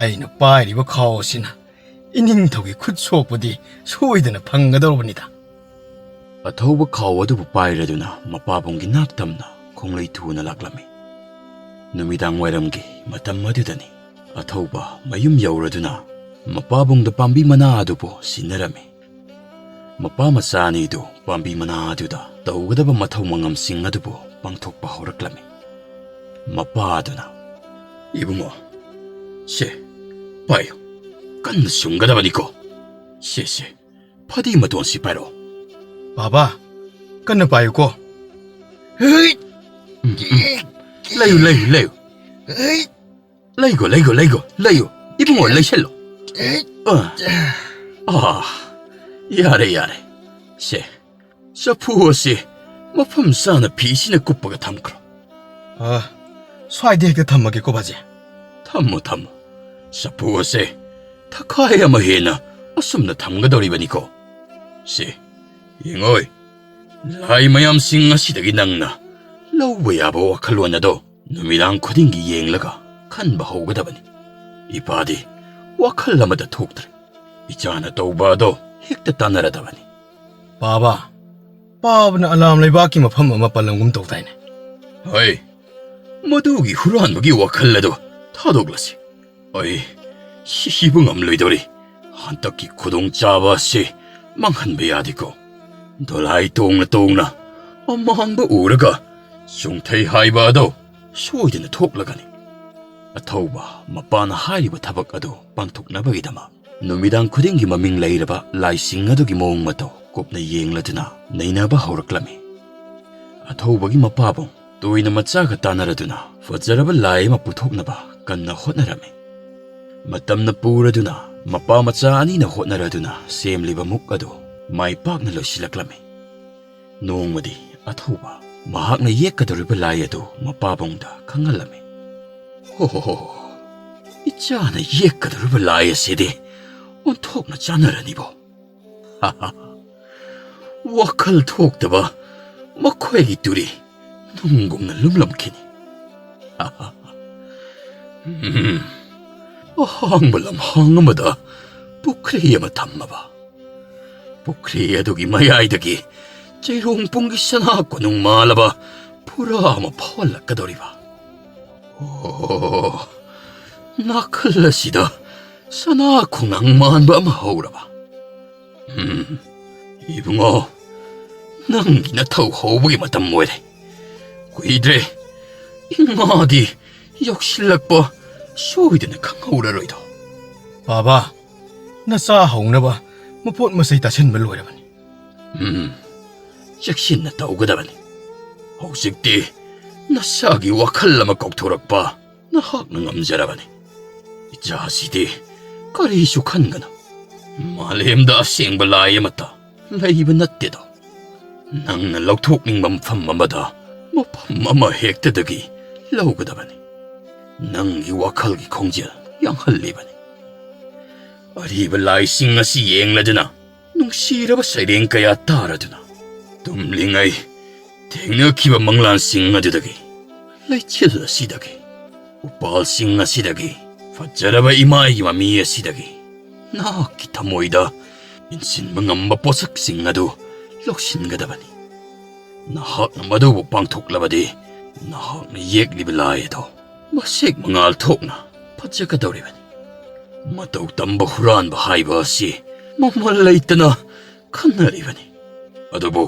ꯑꯩꯅ ꯄꯥꯏꯔꯤꯕ ꯈꯥꯎ ꯑꯁꯤꯅ ꯏꯅꯤꯡꯊꯧꯒꯤ ꯈꯨꯠ ꯁꯣꯛꯄꯗꯤ ꯁꯣꯏꯗꯅ ꯐꯪꯒꯗꯧꯔꯕꯅꯤꯗ꯫" ꯑꯊꯧꯕ ꯈꯥꯎ ꯑꯗꯨꯕꯨ ꯄꯥꯏꯔꯗꯨꯅ ꯃꯄꯥꯕꯨꯡꯒꯤ ꯅꯥꯛꯇꯝꯅ ꯈꯣꯡꯂꯩ ꯊꯨꯅ ꯂꯥꯛꯂꯝꯃꯤ꯫ ꯅꯨꯃꯤꯗꯥꯡ ꯋꯥꯏꯔꯝꯒꯤ ꯃꯇꯝ ꯑꯗꯨꯗꯅꯤ꯫ ꯑꯊꯧꯕ ꯃꯌꯨꯝ ꯌꯧꯔꯗꯨꯅ ꯃꯄꯥꯕꯨꯡꯗ ꯄꯥꯝꯕꯤ ꯃꯅꯥ ꯑꯗꯨꯕꯨ ꯁꯤꯟꯅꯔꯝꯃꯤ꯫ ꯃꯄꯥ ꯃꯆꯥ ꯑꯅꯤꯗꯨ ꯄꯥꯝꯕꯤ ꯃꯅꯥ ꯑꯗꯨꯗ ꯇꯧꯒꯗꯕ ꯃꯊꯧ ꯃꯉꯝꯁꯤꯡ ꯑꯗꯨꯕꯨ ꯄꯥꯡꯊꯣꯛꯄ ꯍꯧꯔꯛꯂꯝꯃꯤ꯫ ꯃꯄꯥ ꯑꯗꯨꯅ, "ꯏꯕꯨꯡꯉꯣ, ꯁꯦ, ꯄꯥꯏꯌꯨ꯫ ꯀꯟꯅ ꯁꯨꯝꯒꯗꯕꯅꯤꯀꯣ꯫ ꯁꯦ, ꯁꯦ, ꯐꯗꯤ ꯃꯇꯣꯟꯁꯤ ꯄꯥꯏꯔꯛꯑꯣ꯫" "ꯕꯥꯕꯥ, ꯀꯟꯅ ꯄꯥꯏꯌꯨꯀꯣ꯫" ꯎꯝ, ꯎꯝ꯫ ꯂꯩꯌꯨ, ꯂꯩꯌꯨ, ꯂꯩꯌꯨ꯫ ꯂꯩꯒꯣ, ꯂꯩꯒꯣ, ꯂꯩꯒꯣ, ꯂꯩꯌꯨ꯫ ꯏꯕꯨꯡꯉꯣ, ꯂꯩꯁꯜꯂꯣ꯫ ꯑ, ꯑ, ꯌꯥꯔꯦ, ꯌꯥꯔꯦ꯫ ꯁꯦ, ꯆꯐꯨ ꯑꯁꯤ ꯃꯐꯝ ꯆꯥꯅ ꯐꯤꯁꯤꯅ ꯀꯨꯞꯄꯒ ꯊꯝꯈ꯭ꯔꯣ꯫ ꯑ, ꯁ꯭ꯋꯥꯏꯗ ꯍꯦꯛꯇ ꯊꯝꯃꯒꯦꯀꯣ, ꯕꯥꯖꯤ꯫ ꯊꯝꯃꯣ, ꯊꯝꯃꯣ꯫ ꯆꯐꯨ ꯑꯁꯦ ꯊꯈꯥꯏ ꯑꯃ ꯍꯦꯟꯅ ꯑꯁꯨꯝꯅ ꯊꯝꯒꯗꯧꯔꯤꯕꯅꯤꯀꯣ꯫ ꯁꯦ, ꯌꯦꯡꯉꯣꯏ, ꯂꯥꯏ ꯃꯌꯥꯝꯁꯤꯡ ꯑꯁꯤꯗꯒꯤ ꯅꯪꯅ ꯂꯧꯕ ꯌꯥꯕ ꯋꯥꯈꯜꯂꯣꯟ ꯑꯗꯣ ꯅꯨꯃꯤꯗꯥꯡ ꯈꯨꯗꯤꯡꯒꯤ ꯌꯦꯡꯂꯒ ꯈꯟꯕ ꯍꯧꯒꯗꯕꯅꯤ꯫ ꯏꯄꯥꯗꯤ ꯋꯥꯈꯜ ꯑꯃꯠꯇ ꯊꯣꯛꯇ꯭ꯔꯦ꯫ ꯏꯆꯥꯅ ꯇꯧꯕ ꯑꯗꯣ ꯍꯦꯛꯇ ꯇꯥꯟꯅꯔꯗꯕꯅꯤ꯫ ꯄꯥꯕ, ꯄꯥꯕꯅ ꯑꯂꯥꯝ ꯂꯩꯕꯥꯛꯀꯤ ꯃꯐꯝ ꯑꯃ ꯄꯜꯂꯝꯒꯨꯝ ꯇꯧꯗꯥꯏꯅꯦ? ꯍꯣꯏ, ꯃꯗꯨꯒꯤ ꯍꯨꯔꯥꯟꯕꯒꯤ ꯋꯥꯈꯜ ꯑꯗꯣ ꯊꯥꯗꯣꯛꯂꯁꯤ꯫ ꯑꯩ ꯁꯤꯕ ꯉꯝꯂꯣꯏꯗꯧꯔꯤ꯫ ꯍꯟꯗꯛꯀꯤ ꯈꯨꯗꯣꯡꯆꯥꯕ ꯑꯁꯤ ꯃꯥꯡꯍꯟꯕ ꯌꯥꯗꯦꯀꯣ꯫ ꯗꯣꯂꯥꯏ ꯇꯣꯡꯅ ꯇꯣꯡꯅ ꯑꯃꯥꯡꯕ ꯎꯔꯒ ꯆꯨꯡꯊꯩ ꯍꯥꯏꯕ ꯑꯗꯣ ꯁꯣꯏꯗꯅ ꯊꯣꯛꯂꯒꯅꯤ꯫ ꯑꯊꯧꯕ ꯃꯄꯥꯅ ꯍꯥꯏꯔꯤꯕ ꯊꯕꯛ ꯑꯗꯨ ꯄꯥꯡꯊꯣꯛꯅꯕꯒꯤꯗꯃꯛ ꯅꯨꯃꯤꯗꯥꯡ ꯈꯨꯗꯤꯡꯒꯤ ꯃꯃꯤꯡ ꯂꯩꯔꯕ ꯂꯥꯏꯁꯤꯡ ꯑꯗꯨꯒꯤ ꯃꯑꯣꯡ ꯃꯇꯧ ꯀꯨꯞꯅ ꯌꯦꯡꯂꯗꯨꯅ ꯅꯩꯅꯕ ꯍꯧꯔꯛꯂꯝꯃꯤ꯫ ꯑꯊꯧꯕꯒꯤ ꯃꯄꯥꯕꯨꯡ ꯇꯣꯏꯅ ꯃꯆꯥꯒ ꯇꯥꯟꯅꯔꯗꯨꯅ ꯐꯖꯔꯕ ꯂꯥꯏ ꯑꯃ ꯄꯨꯊꯣꯛꯅꯕ ꯀꯟꯅ ꯍꯣꯠꯅꯔꯝꯃꯤ꯫ ꯃꯇꯝꯅ ꯄꯨꯔꯗꯨꯅ ꯃꯄꯥ ꯃꯆꯥ ꯑꯅꯤꯅ ꯍꯣꯠꯅꯔꯗꯨꯅ ꯁꯦꯝꯂꯤꯕ ꯃꯨꯛ ꯑꯗꯨ ꯃꯥꯏ ꯄꯥꯛꯅ ꯂꯣꯏꯁꯤꯜꯂꯛꯂꯝꯃꯤ꯫ ꯅꯣꯡꯃꯗꯤ ꯑꯊꯧꯕ ꯃꯍꯥꯛꯅ ꯌꯦꯛꯀꯗꯧꯔꯤꯕ ꯂꯥꯏ ꯑꯗꯨ ꯃꯄꯥꯕꯨꯡꯗ ꯈꯪꯍꯜꯂꯝꯃꯤ꯫ "ꯍꯣ ꯍꯣ ꯍꯣ, ꯏꯆꯥꯅ ꯌꯦꯛꯀꯗꯧꯔꯤꯕ ꯂꯥꯏ ꯑꯁꯤꯗꯤ ꯑꯣꯟꯊꯣꯛꯅ ꯆꯥꯟꯅꯔꯅꯤꯕꯣ꯫ ꯋꯥꯈꯜ ꯊꯣꯛꯇꯕ ꯃꯈꯣꯏꯒꯤ ꯇꯨꯔꯤ ꯅꯨꯡꯒꯨꯝꯅ ꯂꯨꯝꯂꯝꯈꯤꯅꯤ꯫ ꯎꯝ, ꯑꯍꯥꯡꯕ ꯂꯝꯍꯥꯡ ꯑꯃꯗ ꯄꯨꯈ꯭ꯔꯤ ꯑꯃ ꯊꯝꯃꯕ, ꯄꯨꯈ꯭ꯔꯤ ꯑꯗꯨꯒꯤ ꯃꯌꯥꯏꯗꯒꯤ ꯆꯩꯔꯣꯡ ꯄꯨꯡꯒꯤ ꯁꯅꯥ ꯀꯣꯅꯨꯡ ꯃꯥꯜꯂꯕ ꯐꯨꯔꯥ ꯑꯃ ꯐꯥꯎꯍꯜꯂꯛꯀꯗꯧꯔꯤꯕ꯫ ꯑꯣ, ꯅꯥꯀꯜ ꯑꯁꯤꯗ ꯁꯅꯥ ꯈꯣꯡꯅꯥꯡ ꯃꯥꯟꯕ ꯑꯃ ꯍꯧꯔꯕ꯫ ꯎꯝ, ꯏꯕꯨꯡꯉꯣ, ꯅꯪꯒꯤ ꯅꯊꯧ ꯍꯧꯕꯒꯤ ꯃꯇꯝ ꯑꯣꯏꯔꯦ꯫ ꯀꯨꯏꯗ꯭ꯔꯦ, ꯏꯃꯥꯗꯤ ꯌꯧꯁꯤꯜꯂꯛꯄ ꯁꯣꯏꯗꯅ ꯈꯪꯍꯧꯔꯔꯣꯏꯗꯣ꯫" "ꯕꯥꯕꯥ, ꯅꯆꯥ ꯍꯧꯅꯕ ꯃꯄꯣꯠ ꯃꯆꯩ ꯇꯥꯁꯤꯟꯕ ꯂꯣꯏꯔꯕꯅꯤ꯫" "ꯎꯝ, ꯆꯦꯛꯁꯤꯟꯅ ꯇꯧꯒꯗꯕꯅꯤ꯫ ꯍꯧꯖꯤꯛꯇꯤ ꯅꯁꯥꯒꯤ ꯋꯥꯈꯜ ꯑꯃ ꯀꯥꯎꯊꯣꯔꯛꯄ ꯅꯍꯥꯛꯅ ꯉꯝꯖꯔꯕꯅꯤ꯫ ꯏꯆꯥꯁꯤꯗꯤ ꯀꯔꯤꯁꯨ ꯈꯟꯒꯅꯨ꯫ ꯃꯥꯂꯦꯝꯗ ꯑꯁꯦꯡꯕ ꯂꯥꯏ ꯑꯃꯠꯇ ꯂꯩꯕ ꯅꯠꯇꯦꯗꯣ꯫ ꯅꯪꯅ ꯂꯧꯊꯣꯛꯅꯤꯡꯕ ꯃꯐꯝ ꯑꯃꯗ ꯃꯐꯝ ꯑꯃ ꯍꯦꯛꯇꯗꯒꯤ ꯂꯧꯒꯗꯕꯅꯤ꯫ ꯅꯪꯒꯤ ꯋꯥꯈꯜꯒꯤ ꯈꯣꯡꯖꯦꯜ ꯌꯥꯡꯍꯜꯂꯤꯕꯅꯤ꯫ ꯑꯔꯤꯕ ꯂꯥꯏꯁꯤꯡ ꯑꯁꯤ ꯌꯦꯡꯂꯗꯨꯅ, ꯅꯨꯡꯁꯤꯔꯕ ꯁꯩꯔꯦꯡ ꯀꯌꯥ ꯇꯥꯔꯗꯨꯅ, ꯇꯨꯝꯂꯤꯉꯩ ꯊꯦꯡꯅꯈꯤꯕ ꯃꯪꯂꯥꯟꯁꯤꯡ ꯑꯗꯨꯗꯒꯤ, ꯂꯩꯆꯤꯜ ꯑꯁꯤꯗꯒꯤ, ꯎꯄꯥꯜꯁꯤꯡ ꯑꯁꯤꯗꯒꯤ, ꯐꯖꯔꯕ ꯏꯃꯥꯒꯤ ꯃꯃꯤ ꯑꯁꯤꯗꯒꯤ ꯅꯍꯥꯛꯀꯤ ꯊꯃꯣꯏꯗ ꯏꯟꯁꯤꯟꯕ ꯉꯝꯕ ꯄꯣꯠꯁꯛꯁꯤꯡ ꯑꯗꯨ ꯂꯧꯁꯤꯟꯒꯗꯕꯅꯤ꯫ ꯅꯍꯥꯛꯅ ꯃꯗꯨꯕꯨ ꯄꯥꯡꯊꯣꯛꯂꯕꯗꯤ, ꯅꯍꯥꯛꯅ ꯌꯦꯛꯂꯤꯕ ꯂꯥꯏ ꯑꯗꯨ ꯃꯁꯦꯛ ꯃꯉꯥꯜ ꯊꯣꯛꯅ ꯐꯖꯒꯗꯧꯔꯤꯕꯅꯤ꯫ ꯃꯇꯧ ꯇꯝꯕ ꯍꯨꯔꯥꯟꯕ ꯍꯥꯏꯕ ꯑꯁꯤ ꯃꯃꯜ ꯂꯩꯇꯅ ꯈꯟꯅꯔꯤꯕꯅꯤ꯫ ꯑꯗꯨꯕꯨ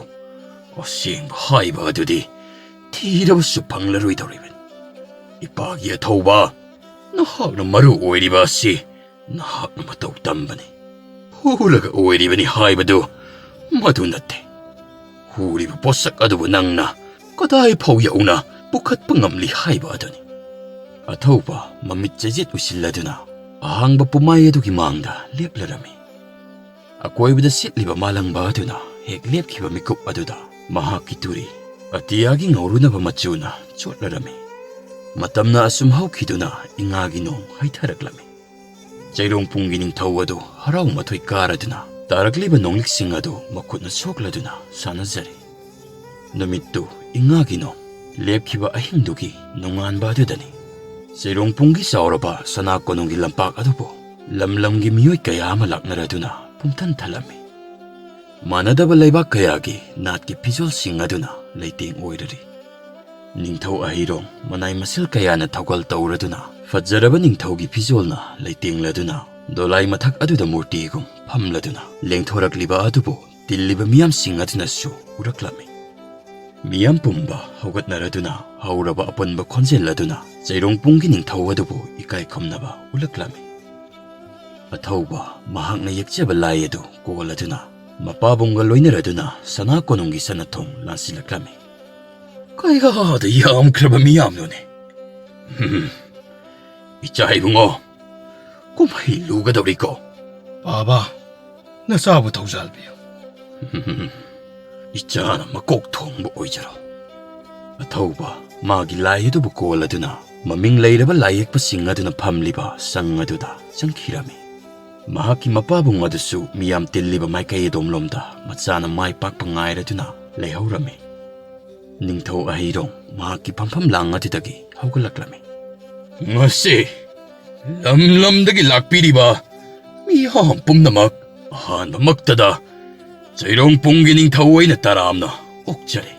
ꯑꯁꯦꯡꯕ ꯍꯥꯏꯕ ꯑꯗꯨꯗꯤ ꯊꯤꯔꯕꯁꯨ ꯐꯪꯂꯔꯣꯏꯗꯧꯔꯤꯕꯅꯤ꯫ ꯏꯄꯥꯒꯤ ꯑꯊꯧꯕ, ꯅꯍꯥꯛꯅ ꯃꯔꯨ ꯑꯣꯏꯔꯤꯕ ꯑꯁꯤ ꯅꯍꯥꯛꯅ ꯃꯇꯧ ꯇꯝꯕꯅꯤ꯫ ꯍꯨꯔꯒ ꯑꯣꯏꯔꯤꯕꯅꯤ ꯍꯥꯏꯕꯗꯨ ꯃꯗꯨ ꯅꯠꯇꯦ꯫ ꯍꯨꯔꯤꯕ ꯄꯣꯠꯁꯛ ꯑꯗꯨꯕꯨ ꯅꯪꯅ ꯀꯗꯥꯏ ꯐꯥꯎ ꯌꯧꯅ ꯄꯨꯈꯠꯄ ꯉꯝꯂꯤ ꯍꯥꯏꯕ ꯑꯗꯨꯅꯤ꯫ ꯑꯊꯧꯕ ꯃꯃꯤꯠ ꯆꯩꯖꯦꯠ ꯎꯏꯁꯤꯜꯂꯗꯨꯅ ꯑꯍꯥꯡꯕ ꯄꯨꯃꯥꯏ ꯑꯗꯨꯒꯤ ꯃꯥꯡꯗ ꯂꯦꯞꯂꯔꯝꯃꯤ꯫ ꯑꯀꯣꯏꯕꯗ ꯁꯤꯠꯂꯤꯕ ꯃꯥꯂꯪꯕ ꯑꯗꯨꯅ ꯍꯦꯛ ꯂꯦꯞꯈꯤꯕ ꯃꯤꯀꯨꯞ ꯑꯗꯨꯗ ꯃꯍꯥꯛꯀꯤ ꯇꯨꯔꯤ ꯑꯇꯤꯌꯥꯒꯤ ꯉꯧꯔꯨꯅꯕ ꯃꯆꯨꯅ ꯆꯣꯠꯂꯔꯝꯃꯤ꯫ ꯃꯇꯝꯅ ꯑꯁꯨꯝ ꯍꯧꯈꯤꯗꯨꯅ ꯏꯉꯥꯒꯤ ꯅꯣꯡ ꯍꯩꯊꯔꯛꯂꯝꯃꯤ꯫ ꯆꯩꯔꯣꯡ ꯄꯨꯡꯒꯤ ꯅꯤꯡꯊꯧ ꯑꯗꯨ ꯍꯔꯥꯎ ꯃꯊꯣꯏ ꯀꯥꯔꯗꯨꯅ ꯇꯥꯔꯛꯂꯤꯕ ꯅꯣꯡꯂꯤꯛꯁꯤꯡ ꯑꯗꯨ ꯃꯈꯨꯠꯅ ꯁꯣꯛꯂꯗꯨꯅ ꯁꯥꯟꯅꯖꯔꯤ꯫ ꯅꯨꯃꯤꯠꯇꯨ ꯏꯉꯥꯒꯤ ꯅꯣꯡ ꯂꯦꯞꯈꯤꯕ ꯑꯍꯤꯡꯗꯨꯒꯤ ꯅꯣꯡꯉꯥꯟꯕ ꯑꯗꯨꯗꯅꯤ꯫ ꯆꯩꯔꯣꯡ ꯄꯨꯡꯒꯤ ꯆꯥꯎꯔꯕ ꯁꯅꯥ ꯀꯣꯅꯨꯡꯒꯤ ꯂꯝꯄꯥꯛ ꯑꯗꯨꯕꯨ ꯂꯝ ꯂꯝꯒꯤ ꯃꯤꯑꯣꯏ ꯀꯌꯥ ꯑꯃ ꯂꯥꯛꯅꯔꯗꯨꯅ ꯄꯨꯝꯊꯟ ꯊꯜꯂꯝꯃꯤ꯫ ꯃꯥꯟꯅꯗꯕ ꯂꯩꯕꯥꯛ ꯀꯌꯥꯒꯤ ꯅꯥꯠꯀꯤ ꯐꯤꯖꯣꯜꯁꯤꯡ ꯑꯗꯨꯅ ꯂꯩꯇꯦꯡ ꯑꯣꯏꯔꯔꯤ꯫ ꯅꯤꯡꯊꯧ ꯑꯍꯩꯔꯣꯡ ꯃꯅꯥꯏ ꯃꯁꯤꯜ ꯀꯌꯥꯅ ꯊꯧꯒꯜ ꯇꯧꯔꯗꯨꯅ ꯐꯖꯔꯕ ꯅꯤꯡꯊꯧꯒꯤ ꯐꯤꯖꯣꯜꯅ ꯂꯩꯇꯦꯡꯂꯗꯨꯅ ꯗꯣꯂꯥꯏ ꯃꯊꯛ ꯑꯗꯨꯗ ꯃꯨꯔꯇꯤꯒꯨꯝ ꯐꯝꯂꯗꯨꯅ ꯂꯦꯡꯊꯣꯔꯛꯂꯤꯕ ꯑꯗꯨꯕꯨ ꯇꯤꯜꯂꯤꯕ ꯃꯤꯌꯥꯝꯁꯤꯡ ꯑꯗꯨꯅꯁꯨ ꯎꯔꯛꯂꯝꯃꯤ꯫ ꯃꯤꯌꯥꯝ ꯄꯨꯝꯕ ꯍꯧꯒꯠꯅꯔꯗꯨꯅ ꯍꯧꯔꯕ ꯑꯄꯨꯟꯕ ꯈꯣꯟꯖꯦꯜ ꯑꯗꯨꯅ ꯆꯩꯔꯣꯡ ꯄꯨꯡꯒꯤ ꯅꯤꯡꯊꯧ ꯑꯗꯨꯕꯨ ꯏꯀꯥꯏ ꯈꯨꯝꯅꯕ ꯎꯠꯂꯛꯂꯝꯃꯤ꯫ ꯑꯊꯧꯕ ꯃꯍꯥꯛꯅ ꯌꯦꯛꯆꯕ ꯂꯥꯏ ꯑꯗꯨ ꯀꯣꯜꯂꯗꯨꯅ ꯃꯄꯥꯕꯨꯡꯒ ꯂꯣꯏꯅꯔꯗꯨꯅ ꯁꯅꯥ ꯀꯣꯅꯨꯡꯒꯤ ꯁꯅꯊꯣꯡ ꯂꯥꯟꯁꯤꯜꯂꯛꯂꯝꯃꯤ꯫ ꯀꯌꯥꯗ ꯌꯥꯝꯈ꯭ꯔꯕ ꯃꯤꯌꯥꯝꯅꯣꯅꯦ! ꯍꯝ, ꯏꯆꯥ ꯏꯕꯨꯡꯉꯣ, ꯀꯨꯝꯍꯩ ꯂꯨꯒꯗꯧꯔꯤꯀꯣ꯫ ꯕꯥꯕꯥ, ꯅꯆꯥꯕꯨ ꯊꯧꯖꯥꯜꯕꯤꯌꯨ꯫ ꯏꯆꯥꯅ ꯃꯀꯣꯛ ꯊꯣꯡꯕ ꯑꯣꯏꯖꯔꯣ꯫ ꯑꯊꯧꯕ ꯃꯥꯒꯤ ꯂꯥꯏ ꯑꯗꯨꯕꯨ ꯀꯣꯜꯂꯗꯨꯅ ꯃꯃꯤꯡ ꯂꯩꯔꯕ ꯂꯥꯏꯌꯦꯛꯄꯁꯤꯡ ꯑꯗꯨꯅ ꯐꯝꯂꯤꯕ ꯁꯪ ꯑꯗꯨꯗ ꯆꯪꯈꯤꯔꯝꯃꯤ꯫ ꯃꯍꯥꯛꯀꯤ ꯃꯄꯥꯕꯨꯡ ꯑꯗꯨꯁꯨ ꯃꯤꯌꯥꯝ ꯇꯤꯜꯂꯤꯕ ꯃꯥꯏꯀꯩ ꯑꯗꯣꯝꯂꯣꯝꯗ ꯃꯆꯥꯅ ꯃꯥꯏ ꯄꯥꯛꯄ ꯉꯥꯏꯔꯗꯨꯅ ꯂꯩꯍꯧꯔꯝꯃꯤ꯫ ꯅꯤꯡꯊꯧ ꯑꯍꯩꯔꯣꯡ ꯃꯍꯥꯛꯀꯤ ꯐꯝꯐꯝ ꯂꯥꯡ ꯑꯗꯨꯗꯒꯤ ꯍꯧꯒꯠꯂꯛꯂꯝꯃꯤ꯫ "ꯉꯁꯤ ꯂꯝ ꯂꯝꯗꯒꯤ ꯂꯥꯛꯄꯤꯔꯤꯕ ꯃꯤꯌꯥꯝ ꯄꯨꯝꯅꯃꯛ ꯑꯍꯥꯟꯕꯃꯛꯇꯗ ꯆꯩꯔꯣꯡ ꯄꯨꯡꯒꯤ ꯅꯤꯡꯊꯧ ꯑꯣꯏꯅ ꯇꯔꯥꯝꯅ ꯑꯣꯛꯆꯔꯤ꯫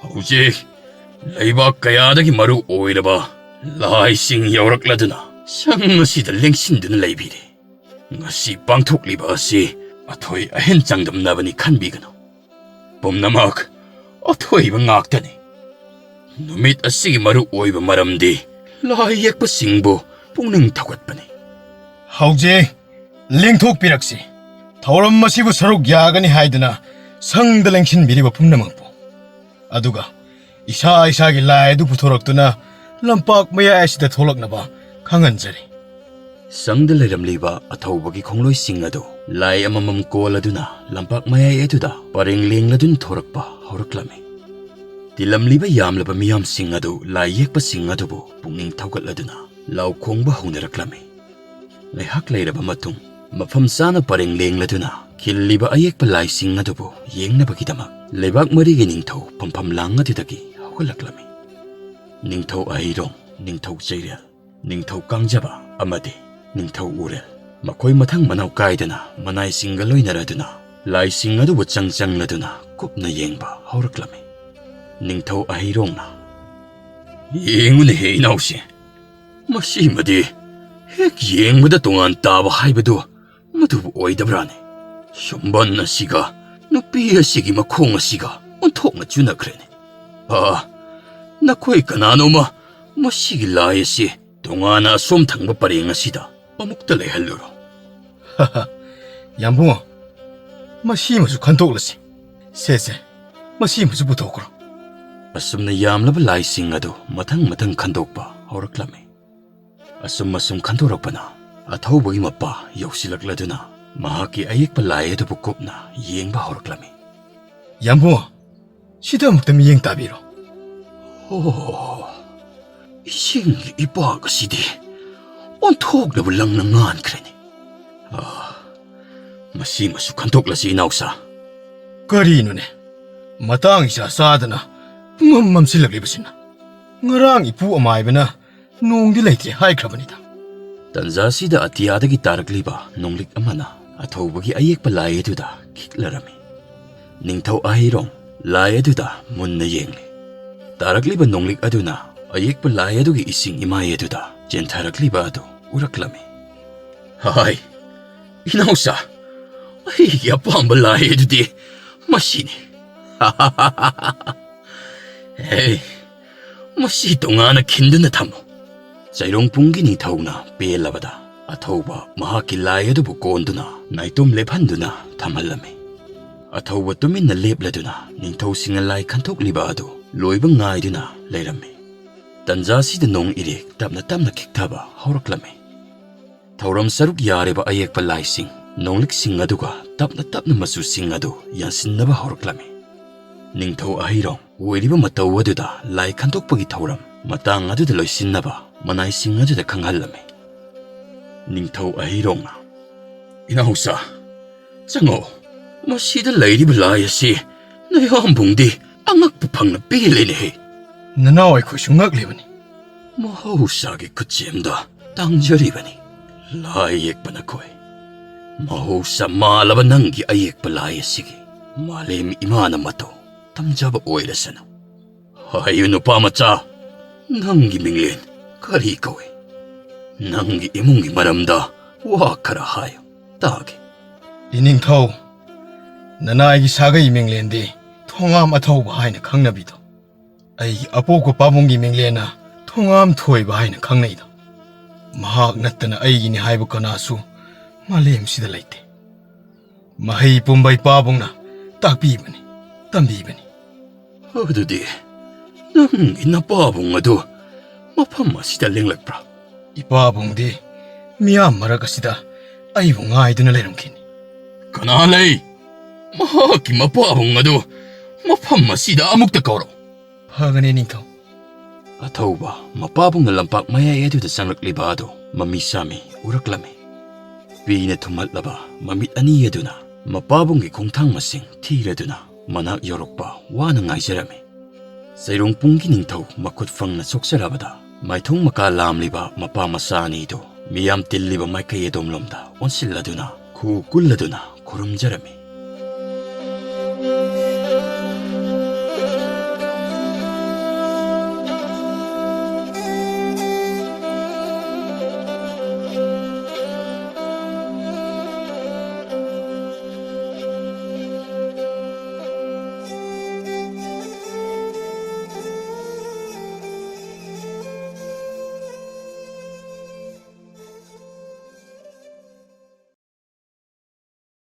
ꯍꯧꯖꯤꯛ ꯂꯩꯕꯥꯛ ꯀꯌꯥꯗꯒꯤ ꯃꯔꯨ ꯑꯣꯏꯔꯕ ꯂꯥꯏꯁꯤꯡ ꯌꯧꯔꯛꯂꯗꯨꯅ ꯁꯪ ꯑꯁꯤꯗ ꯂꯦꯡꯁꯤꯟꯗꯨꯅ ꯂꯩꯕꯤꯔꯤ꯫ ꯉꯁꯤ ꯄꯥꯡꯊꯣꯛꯂꯤꯕ ꯑꯁꯤ ꯑꯊꯣꯏ ꯑꯍꯦꯟ ꯆꯥꯡꯗꯝꯅꯕꯅꯤ ꯈꯟꯕꯤꯒꯅꯨ꯫ ꯄꯨꯝꯅꯃꯛ ꯑꯊꯣꯏꯕ ꯉꯥꯛꯇꯅꯤ꯫ ꯅꯨꯃꯤꯠ ꯑꯁꯤꯒꯤ ꯃꯔꯨ ꯑꯣꯏꯕ ꯃꯔꯝꯗꯤ ꯂꯥꯏ ꯌꯦꯛꯄꯁꯤꯡꯕꯨ ꯄꯨꯛꯅꯤꯡ ꯊꯧꯒꯠꯄꯅꯤ꯫" "ꯍꯧꯖꯤꯛ ꯂꯦꯡꯊꯣꯛꯄꯤꯔꯛꯁꯤ꯫ ꯊꯧꯔꯝ ꯑꯁꯤꯕꯨ ꯁꯔꯨꯛ ꯌꯥꯒꯅꯤ ꯍꯥꯏꯗꯨꯅ ꯁꯪꯗ ꯂꯦꯡꯁꯤꯟꯕꯤꯔꯤꯕ ꯄꯨꯝꯅꯃꯛꯄꯨ꯫ ꯑꯗꯨꯒ ꯏꯁꯥ ꯏꯁꯥꯒꯤ ꯂꯥꯏ ꯑꯗꯨ ꯄꯨꯊꯣꯔꯛꯇꯨꯅ ꯂꯝꯄꯥꯛ ꯃꯌꯥꯏ ꯑꯁꯤꯗ ꯊꯣꯛꯂꯛꯅꯕ ꯈꯪꯍꯟꯖꯔꯤ꯫" ꯁꯪꯗ ꯂꯩꯔꯝꯂꯤꯕ ꯑꯊꯧꯕꯒꯤ ꯈꯣꯡꯂꯣꯏꯁꯤꯡ ꯑꯗꯨ ꯂꯥꯏ ꯑꯃꯃꯝ ꯀꯣꯜꯂꯗꯨꯅ ꯂꯝꯄꯥꯛ ꯃꯌꯥꯏ ꯑꯗꯨꯗ ꯄꯔꯦꯡ ꯂꯦꯡꯂꯗꯨꯅ ꯊꯣꯔꯛꯄ ꯍꯧꯔꯛꯂꯝꯃꯤ꯫ ꯇꯤꯜꯂꯝꯂꯤꯕ ꯌꯥꯝꯂꯕ ꯃꯤꯌꯥꯝꯁꯤꯡ ꯑꯗꯨ ꯂꯥꯏ ꯌꯦꯛꯄꯁꯤꯡ ꯑꯗꯨꯕꯨ ꯄꯨꯛꯅꯤꯡ ꯊꯧꯒꯠꯂꯗꯨꯅ ꯂꯥꯎ ꯈꯣꯡꯕ ꯍꯧꯅꯔꯛꯂꯝꯃꯤ꯫ ꯉꯥꯏꯍꯥꯛ ꯂꯩꯔꯕ ꯃꯇꯨꯡ, ꯃꯐꯝ ꯆꯥꯅ ꯄꯔꯦꯡ ꯂꯦꯡꯂꯗꯨꯅ ꯈꯤꯜꯂꯤꯕ ꯑꯌꯦꯛꯄ ꯂꯥꯏꯁꯤꯡ ꯑꯗꯨꯕꯨ ꯌꯦꯡꯅꯕꯒꯤꯗꯃꯛ ꯂꯩꯕꯥꯛ ꯃꯔꯤꯒꯤ ꯅꯤꯡꯊꯧ ꯐꯝꯐꯝ ꯂꯥꯡ ꯑꯗꯨꯗꯒꯤ ꯍꯧꯒꯠꯂꯛꯂꯝꯃꯤ꯫ ꯅꯤꯡꯊꯧ ꯑꯍꯩꯔꯣꯡ, ꯅꯤꯡꯊꯧ ꯆꯩꯔꯦꯜ, ꯅꯤꯡꯊꯧ ꯀꯥꯡꯖꯕ ꯑꯃꯗꯤ ꯅꯤꯡꯊꯧ ꯎꯔꯦꯜ, ꯃꯈꯣꯏ ꯃꯊꯪ ꯃꯅꯥꯎ ꯀꯥꯏꯗꯅ ꯃꯅꯥꯏꯁꯤꯡꯒ ꯂꯣꯏꯅꯔꯗꯨꯅ ꯂꯥꯏꯁꯤꯡ ꯑꯗꯨꯕꯨ ꯆꯪ ꯆꯪꯂꯗꯨꯅ ꯀꯨꯞꯅ ꯌꯦꯡꯕ ꯍꯧꯔꯛꯂꯝꯃꯤ꯫ ꯅꯤꯡꯊꯧ ꯑꯍꯩꯔꯣꯡꯅ, "ꯌꯦꯡꯉꯨꯅꯦꯍꯦ ꯏꯅꯥꯎꯁꯦ, ꯃꯁꯤꯃꯗꯤ ꯍꯦꯛ ꯌꯦꯡꯕꯗ ꯇꯣꯉꯥꯟ ꯇꯥꯕ ꯍꯥꯏꯕꯗꯨ ꯃꯗꯨꯕꯨ ꯑꯣꯏꯗꯕ꯭ꯔꯥꯅꯦ? ꯁꯨꯝꯕꯟ ꯑꯁꯤꯒ ꯅꯨꯄꯤ ꯑꯁꯤꯒꯤ ꯃꯈꯣꯡ ꯑꯁꯤꯒ ꯑꯣꯟꯊꯣꯛꯅ ꯆꯨꯅꯈ꯭ꯔꯦꯅꯦ꯫ ꯑꯥ, ꯅꯈꯣꯏ ꯀꯅꯥꯅꯣꯃ ꯃꯁꯤꯒꯤ ꯂꯥꯏ ꯑꯁꯤ ꯇꯣꯉꯥꯟꯅ ꯑꯁꯣꯝ ꯊꯪꯕ ꯄꯔꯦꯡ ꯑꯁꯤꯗ ꯑꯃꯨꯛꯇ ꯂꯩꯍꯜꯂꯨꯔꯣ꯫" "ꯌꯥꯝꯕꯨꯡꯉꯣ, ꯃꯁꯤꯃꯁꯨ ꯈꯟꯗꯣꯛꯂꯁꯤ꯫ ꯁꯦ, ꯁꯦ, ꯃꯁꯤꯃꯁꯨ ꯄꯨꯊꯣꯛꯈ꯭ꯔꯣ꯫" ꯑꯁꯨꯝꯅ ꯌꯥꯝꯂꯕ ꯂꯥꯏꯁꯤꯡ ꯑꯗꯨ ꯃꯊꯪ ꯃꯊꯪ ꯈꯟꯗꯣꯛꯄ ꯍꯧꯔꯛꯂꯝꯃꯤ꯫ ꯑꯁꯨꯝ ꯑꯁꯨꯝ ꯈꯟꯗꯣꯔꯛꯄꯅ ꯑꯊꯧꯕꯒꯤ ꯃꯄꯥ ꯌꯧꯁꯤꯜꯂꯛꯂꯗꯨꯅ ꯃꯍꯥꯛꯀꯤ ꯑꯌꯦꯛꯄ ꯂꯥꯏ ꯑꯗꯨꯕꯨ ꯀꯨꯞꯅ ꯌꯦꯡꯕ ꯍꯧꯔꯛꯂꯝꯃꯤ꯫ "ꯌꯥꯝꯕꯨꯡꯉꯣ, ꯁꯤꯗ ꯑꯃꯨꯛꯇ ꯃꯤꯠꯌꯦꯡ ꯇꯥꯕꯤꯔꯣ꯫" "ꯑꯣ, ꯏꯁꯤꯡꯒꯤ ꯏꯄꯥꯛ ꯑꯁꯤꯗꯤ ꯑꯣꯟꯊꯣꯛꯂꯕ ꯂꯪꯅ ꯉꯥꯟꯈ꯭ꯔꯦꯅꯦ꯫ ꯑꯥ, ꯃꯁꯤꯃꯁꯨ ꯈꯟꯗꯣꯛꯂꯁꯤ, ꯏꯅꯥꯎꯁꯥ꯫ ꯀꯔꯤꯅꯣꯅꯦ? ꯃꯇꯥꯡ ꯏꯆꯥ ꯆꯥꯗꯅ ꯄꯨꯡꯃꯝ ꯃꯝꯁꯤꯜꯂꯛꯂꯤꯕꯁꯤꯅ? ꯉꯔꯥꯡ ꯏꯄꯨ ꯑꯃꯥꯏꯕꯅ ꯅꯣꯡꯗꯤ ꯂꯩꯇ꯭ꯔꯦ ꯍꯥꯏꯈ꯭ꯔꯕꯅꯤꯗ꯫ ꯇꯟꯖꯥꯁꯤꯗ ꯑꯇꯤꯌꯥꯗꯒꯤ ꯇꯥꯔꯛꯂꯤꯕ ꯅꯣꯡꯂꯤꯛ ꯑꯃꯅ ꯑꯊꯧꯕꯒꯤ ꯑꯌꯦꯛꯄ ꯂꯥꯏ ꯑꯗꯨꯗ ꯈꯤꯛꯂꯔꯝꯃꯤ꯫ ꯅꯤꯡꯊꯧ ꯑꯍꯩꯔꯣꯡ ꯂꯥꯏ ꯑꯗꯨꯗ ꯃꯨꯟꯅ ꯌꯦꯡꯂꯤ꯫ ꯇꯥꯔꯛꯂꯤꯕ ꯅꯣꯡꯂꯤꯛ ꯑꯗꯨꯅ ꯑꯌꯦꯛꯄ ꯂꯥꯏ ꯑꯗꯨꯒꯤ ꯏꯁꯤꯡ ꯏꯃꯥꯏ ꯑꯗꯨꯗ ꯆꯦꯟꯊꯔꯛꯂꯤꯕ ꯑꯗꯨ ꯎꯔꯛꯂꯝꯃꯤ꯫ ꯍꯥꯏ, ꯏꯅꯥꯎꯆꯥ, ꯑꯩꯒꯤ ꯑꯄꯥꯝꯕ ꯂꯥꯏ ꯑꯗꯨꯗꯤ ꯃꯁꯤꯅꯤ꯫ ꯍꯦ, ꯃꯁꯤ ꯇꯣꯉꯥꯟꯅ ꯈꯤꯟꯗꯨꯅ ꯊꯝꯃꯨ꯫ ꯆꯩꯔꯣꯡꯄꯨꯡꯒꯤ ꯅꯤꯡꯊꯧꯅ ꯄꯦꯜꯂꯕꯗ ꯑꯊꯧꯕ ꯃꯍꯥꯛꯀꯤ ꯂꯥꯏ ꯑꯗꯨꯕꯨ ꯀꯣꯟꯗꯨꯅ ꯅꯥꯏꯇꯣꯝ ꯂꯦꯞꯍꯟꯗꯨꯅ ꯊꯝꯍꯜꯂꯝꯃꯤ꯫ ꯑꯊꯧꯕ ꯇꯨꯃꯤꯟꯅ ꯂꯦꯞꯂꯗꯨꯅ ꯅꯤꯡꯊꯧꯁꯤꯡꯅ ꯂꯥꯏ ꯈꯟꯊꯣꯛꯂꯤꯕ ꯑꯗꯨ ꯂꯣꯏꯕ ꯉꯥꯏꯗꯨꯅ ꯂꯩꯔꯝꯃꯤ꯫ ꯇꯟꯖꯥꯁꯤꯗ ꯅꯣꯡ ꯏꯔꯦꯛ ꯇꯞꯅ ꯇꯞꯅ ꯈꯤꯛꯊꯕ ꯍꯧꯔꯛꯂꯝꯃꯤ꯫ ꯊꯧꯔꯝ ꯁꯔꯨꯛ ꯌꯥꯔꯤꯕ ꯑꯌꯦꯛꯄ ꯂꯥꯏꯁꯤꯡ, ꯅꯣꯡꯂꯤꯛꯁꯤꯡ ꯑꯗꯨꯒ ꯇꯞꯅ ꯇꯞꯅ ꯃꯆꯨꯁꯤꯡ ꯑꯗꯨ ꯌꯥꯟꯁꯤꯟꯅꯕ ꯍꯧꯔꯛꯂꯝꯃꯤ꯫ ꯅꯤꯡꯊꯧ ꯑꯍꯩꯔꯣꯡ ꯑꯣꯏꯔꯤꯕ ꯃꯇꯧ ꯑꯗꯨꯗ ꯂꯥꯏ ꯈꯟꯗꯣꯛꯄꯒꯤ ꯊꯧꯔꯝ ꯃꯇꯥꯡ ꯑꯗꯨꯗ ꯂꯣꯏꯁꯤꯟꯅꯕ ꯃꯅꯥꯏꯁꯤꯡ ꯑꯗꯨꯗ ꯈꯪꯍꯜꯂꯝꯃꯤ꯫ ꯅꯤꯡꯊꯧ ꯑꯍꯩꯔꯣꯡꯅ, "ꯏꯅꯥꯎꯆꯥ, ꯆꯪꯉꯛꯑꯣ꯫ ꯃꯁꯤꯗ ꯂꯩꯔꯤꯕ ꯂꯥꯏ ꯑꯁꯤ ꯅꯌꯥꯝꯕꯨꯡꯗꯤ ꯑꯉꯛꯄ ꯐꯪꯅ ꯄꯦꯜꯂꯦꯅꯦꯍꯦ꯫" "ꯅꯅꯥꯎ ꯑꯩꯈꯣꯏꯁꯨ ꯉꯛꯂꯤꯕꯅꯤ꯫" "ꯃꯍꯧꯁꯥꯒꯤ ꯈꯨꯠꯁꯦꯝꯗ ꯇꯥꯡꯖꯔꯤꯕꯅꯤ ꯂꯥꯏ ꯌꯦꯛꯄ ꯅꯈꯣꯏ꯫ ꯃꯍꯧꯁꯥ ꯃꯥꯜꯂꯕ ꯅꯪꯒꯤ ꯑꯌꯦꯛꯄ ꯂꯥꯏ ꯑꯁꯤꯒꯤ ꯃꯥꯂꯦꯝ ꯏꯃꯥꯅ ꯃꯇꯧ ꯇꯝꯖꯕ ꯑꯣꯏꯔꯁꯅꯨ꯫ ꯍꯥꯏꯌꯨ ꯅꯨꯄꯥ ꯃꯆꯥ, ꯅꯪꯒꯤ ꯃꯤꯡꯂꯦꯟ ꯀꯔꯤ ꯀꯧꯏ? ꯅꯪꯒꯤ ꯏꯃꯨꯡꯒꯤ ꯃꯔꯝꯗ ꯋꯥ ꯈꯔ ꯍꯥꯏꯌꯨ ꯇꯥꯒꯦ꯫" "ꯏꯅꯤꯡꯊꯧ, ꯅꯅꯥꯏꯒꯤ ꯁꯥꯒꯩ ꯃꯤꯡꯂꯦꯟꯗꯤ ꯊꯣꯉꯥꯝ ꯑꯊꯧꯕ ꯍꯥꯏꯅ ꯈꯪꯅꯕꯤꯗꯣ꯫ ꯑꯩꯒꯤ ꯑꯄꯣꯛꯄ ꯄꯥꯕꯨꯡꯒꯤ ꯃꯤꯡꯂꯦꯟꯅ ꯊꯣꯉꯥꯝ ꯊꯣꯏꯕ ꯍꯥꯏꯅ ꯈꯪꯅꯩꯗꯣ꯫ ꯃꯍꯥꯛ ꯅꯠꯇꯅ ꯑꯩꯒꯤꯅꯤ ꯍꯥꯏꯕ ꯀꯅꯥꯁꯨ ꯃꯥꯂꯦꯝꯁꯤꯗ ꯂꯩꯇꯦ꯫ ꯃꯍꯩ ꯄꯨꯝꯕ ꯏꯄꯥꯕꯨꯡꯅ ꯇꯥꯛꯄꯤꯕꯅꯤ, ꯇꯝꯕꯤꯕꯅꯤ꯫" "ꯑꯗꯨꯗꯤ ꯅꯪꯒꯤ ꯅꯄꯥꯕꯨꯡ ꯑꯗꯨ ꯃꯐꯝ ꯑꯁꯤꯗ ꯂꯦꯡꯂꯛꯄ꯭ꯔꯥ?" "ꯏꯄꯥꯕꯨꯡꯗꯤ ꯃꯤꯌꯥꯝ ꯃꯔꯛ ꯑꯁꯤꯗ ꯑꯩꯕꯨ ꯉꯥꯏꯗꯨꯅ ꯂꯩꯔꯝꯈꯤꯅꯤ꯫" "ꯀꯅꯥ ꯂꯩ? ꯃꯍꯥꯛꯀꯤ ꯃꯄꯥꯕꯨꯡ ꯑꯗꯨ ꯃꯐꯝ ꯑꯁꯤꯗ ꯑꯃꯨꯛꯇ ꯀꯧꯔꯛꯎ꯫" "ꯐꯒꯅꯤ ꯅꯤꯡꯊꯧ꯫" ꯑꯊꯧꯕ ꯃꯄꯥꯕꯨꯡꯅ ꯂꯝꯄꯥꯛ ꯃꯌꯥꯏ ꯑꯗꯨꯗ ꯆꯪꯂꯛꯂꯤꯕ ꯑꯗꯨ ꯃꯃꯤ ꯁꯥꯃꯤ ꯎꯔꯛꯂꯝꯃꯤ꯫ ꯄꯤꯅ ꯊꯨꯝꯍꯠꯂꯕ ꯃꯃꯤꯠ ꯑꯅꯤ ꯑꯗꯨꯅ ꯃꯄꯥꯕꯨꯡꯒꯤ ꯈꯣꯡꯊꯥꯡ ꯃꯁꯤꯡ ꯊꯤꯔꯗꯨꯅ ꯃꯅꯥꯛ ꯌꯧꯔꯛꯄ ꯋꯥꯅ ꯉꯥꯏꯖꯔꯝꯃꯤ꯫ ꯆꯩꯔꯣꯡ ꯄꯨꯡꯒꯤ ꯅꯤꯡꯊꯧ ꯃꯈꯨꯠ ꯐꯪꯅ ꯁꯣꯛꯆꯔꯕꯗ ꯃꯥꯏꯊꯣꯡ ꯃꯀꯥ ꯂꯥꯝꯂꯤꯕ ꯃꯄꯥ ꯃꯆꯥ ꯑꯅꯤꯗꯨ ꯃꯤꯌꯥꯝ ꯇꯤꯜꯂꯤꯕ ꯃꯥꯏꯀꯩ ꯑꯗꯣꯝꯂꯣꯝꯗ ꯑꯣꯟꯁꯤꯜꯂꯗꯨꯅ ꯈꯨ ꯀꯨꯜꯂꯗꯨꯅ ꯈꯨꯔꯨꯝꯖꯔꯝꯃꯤ꯫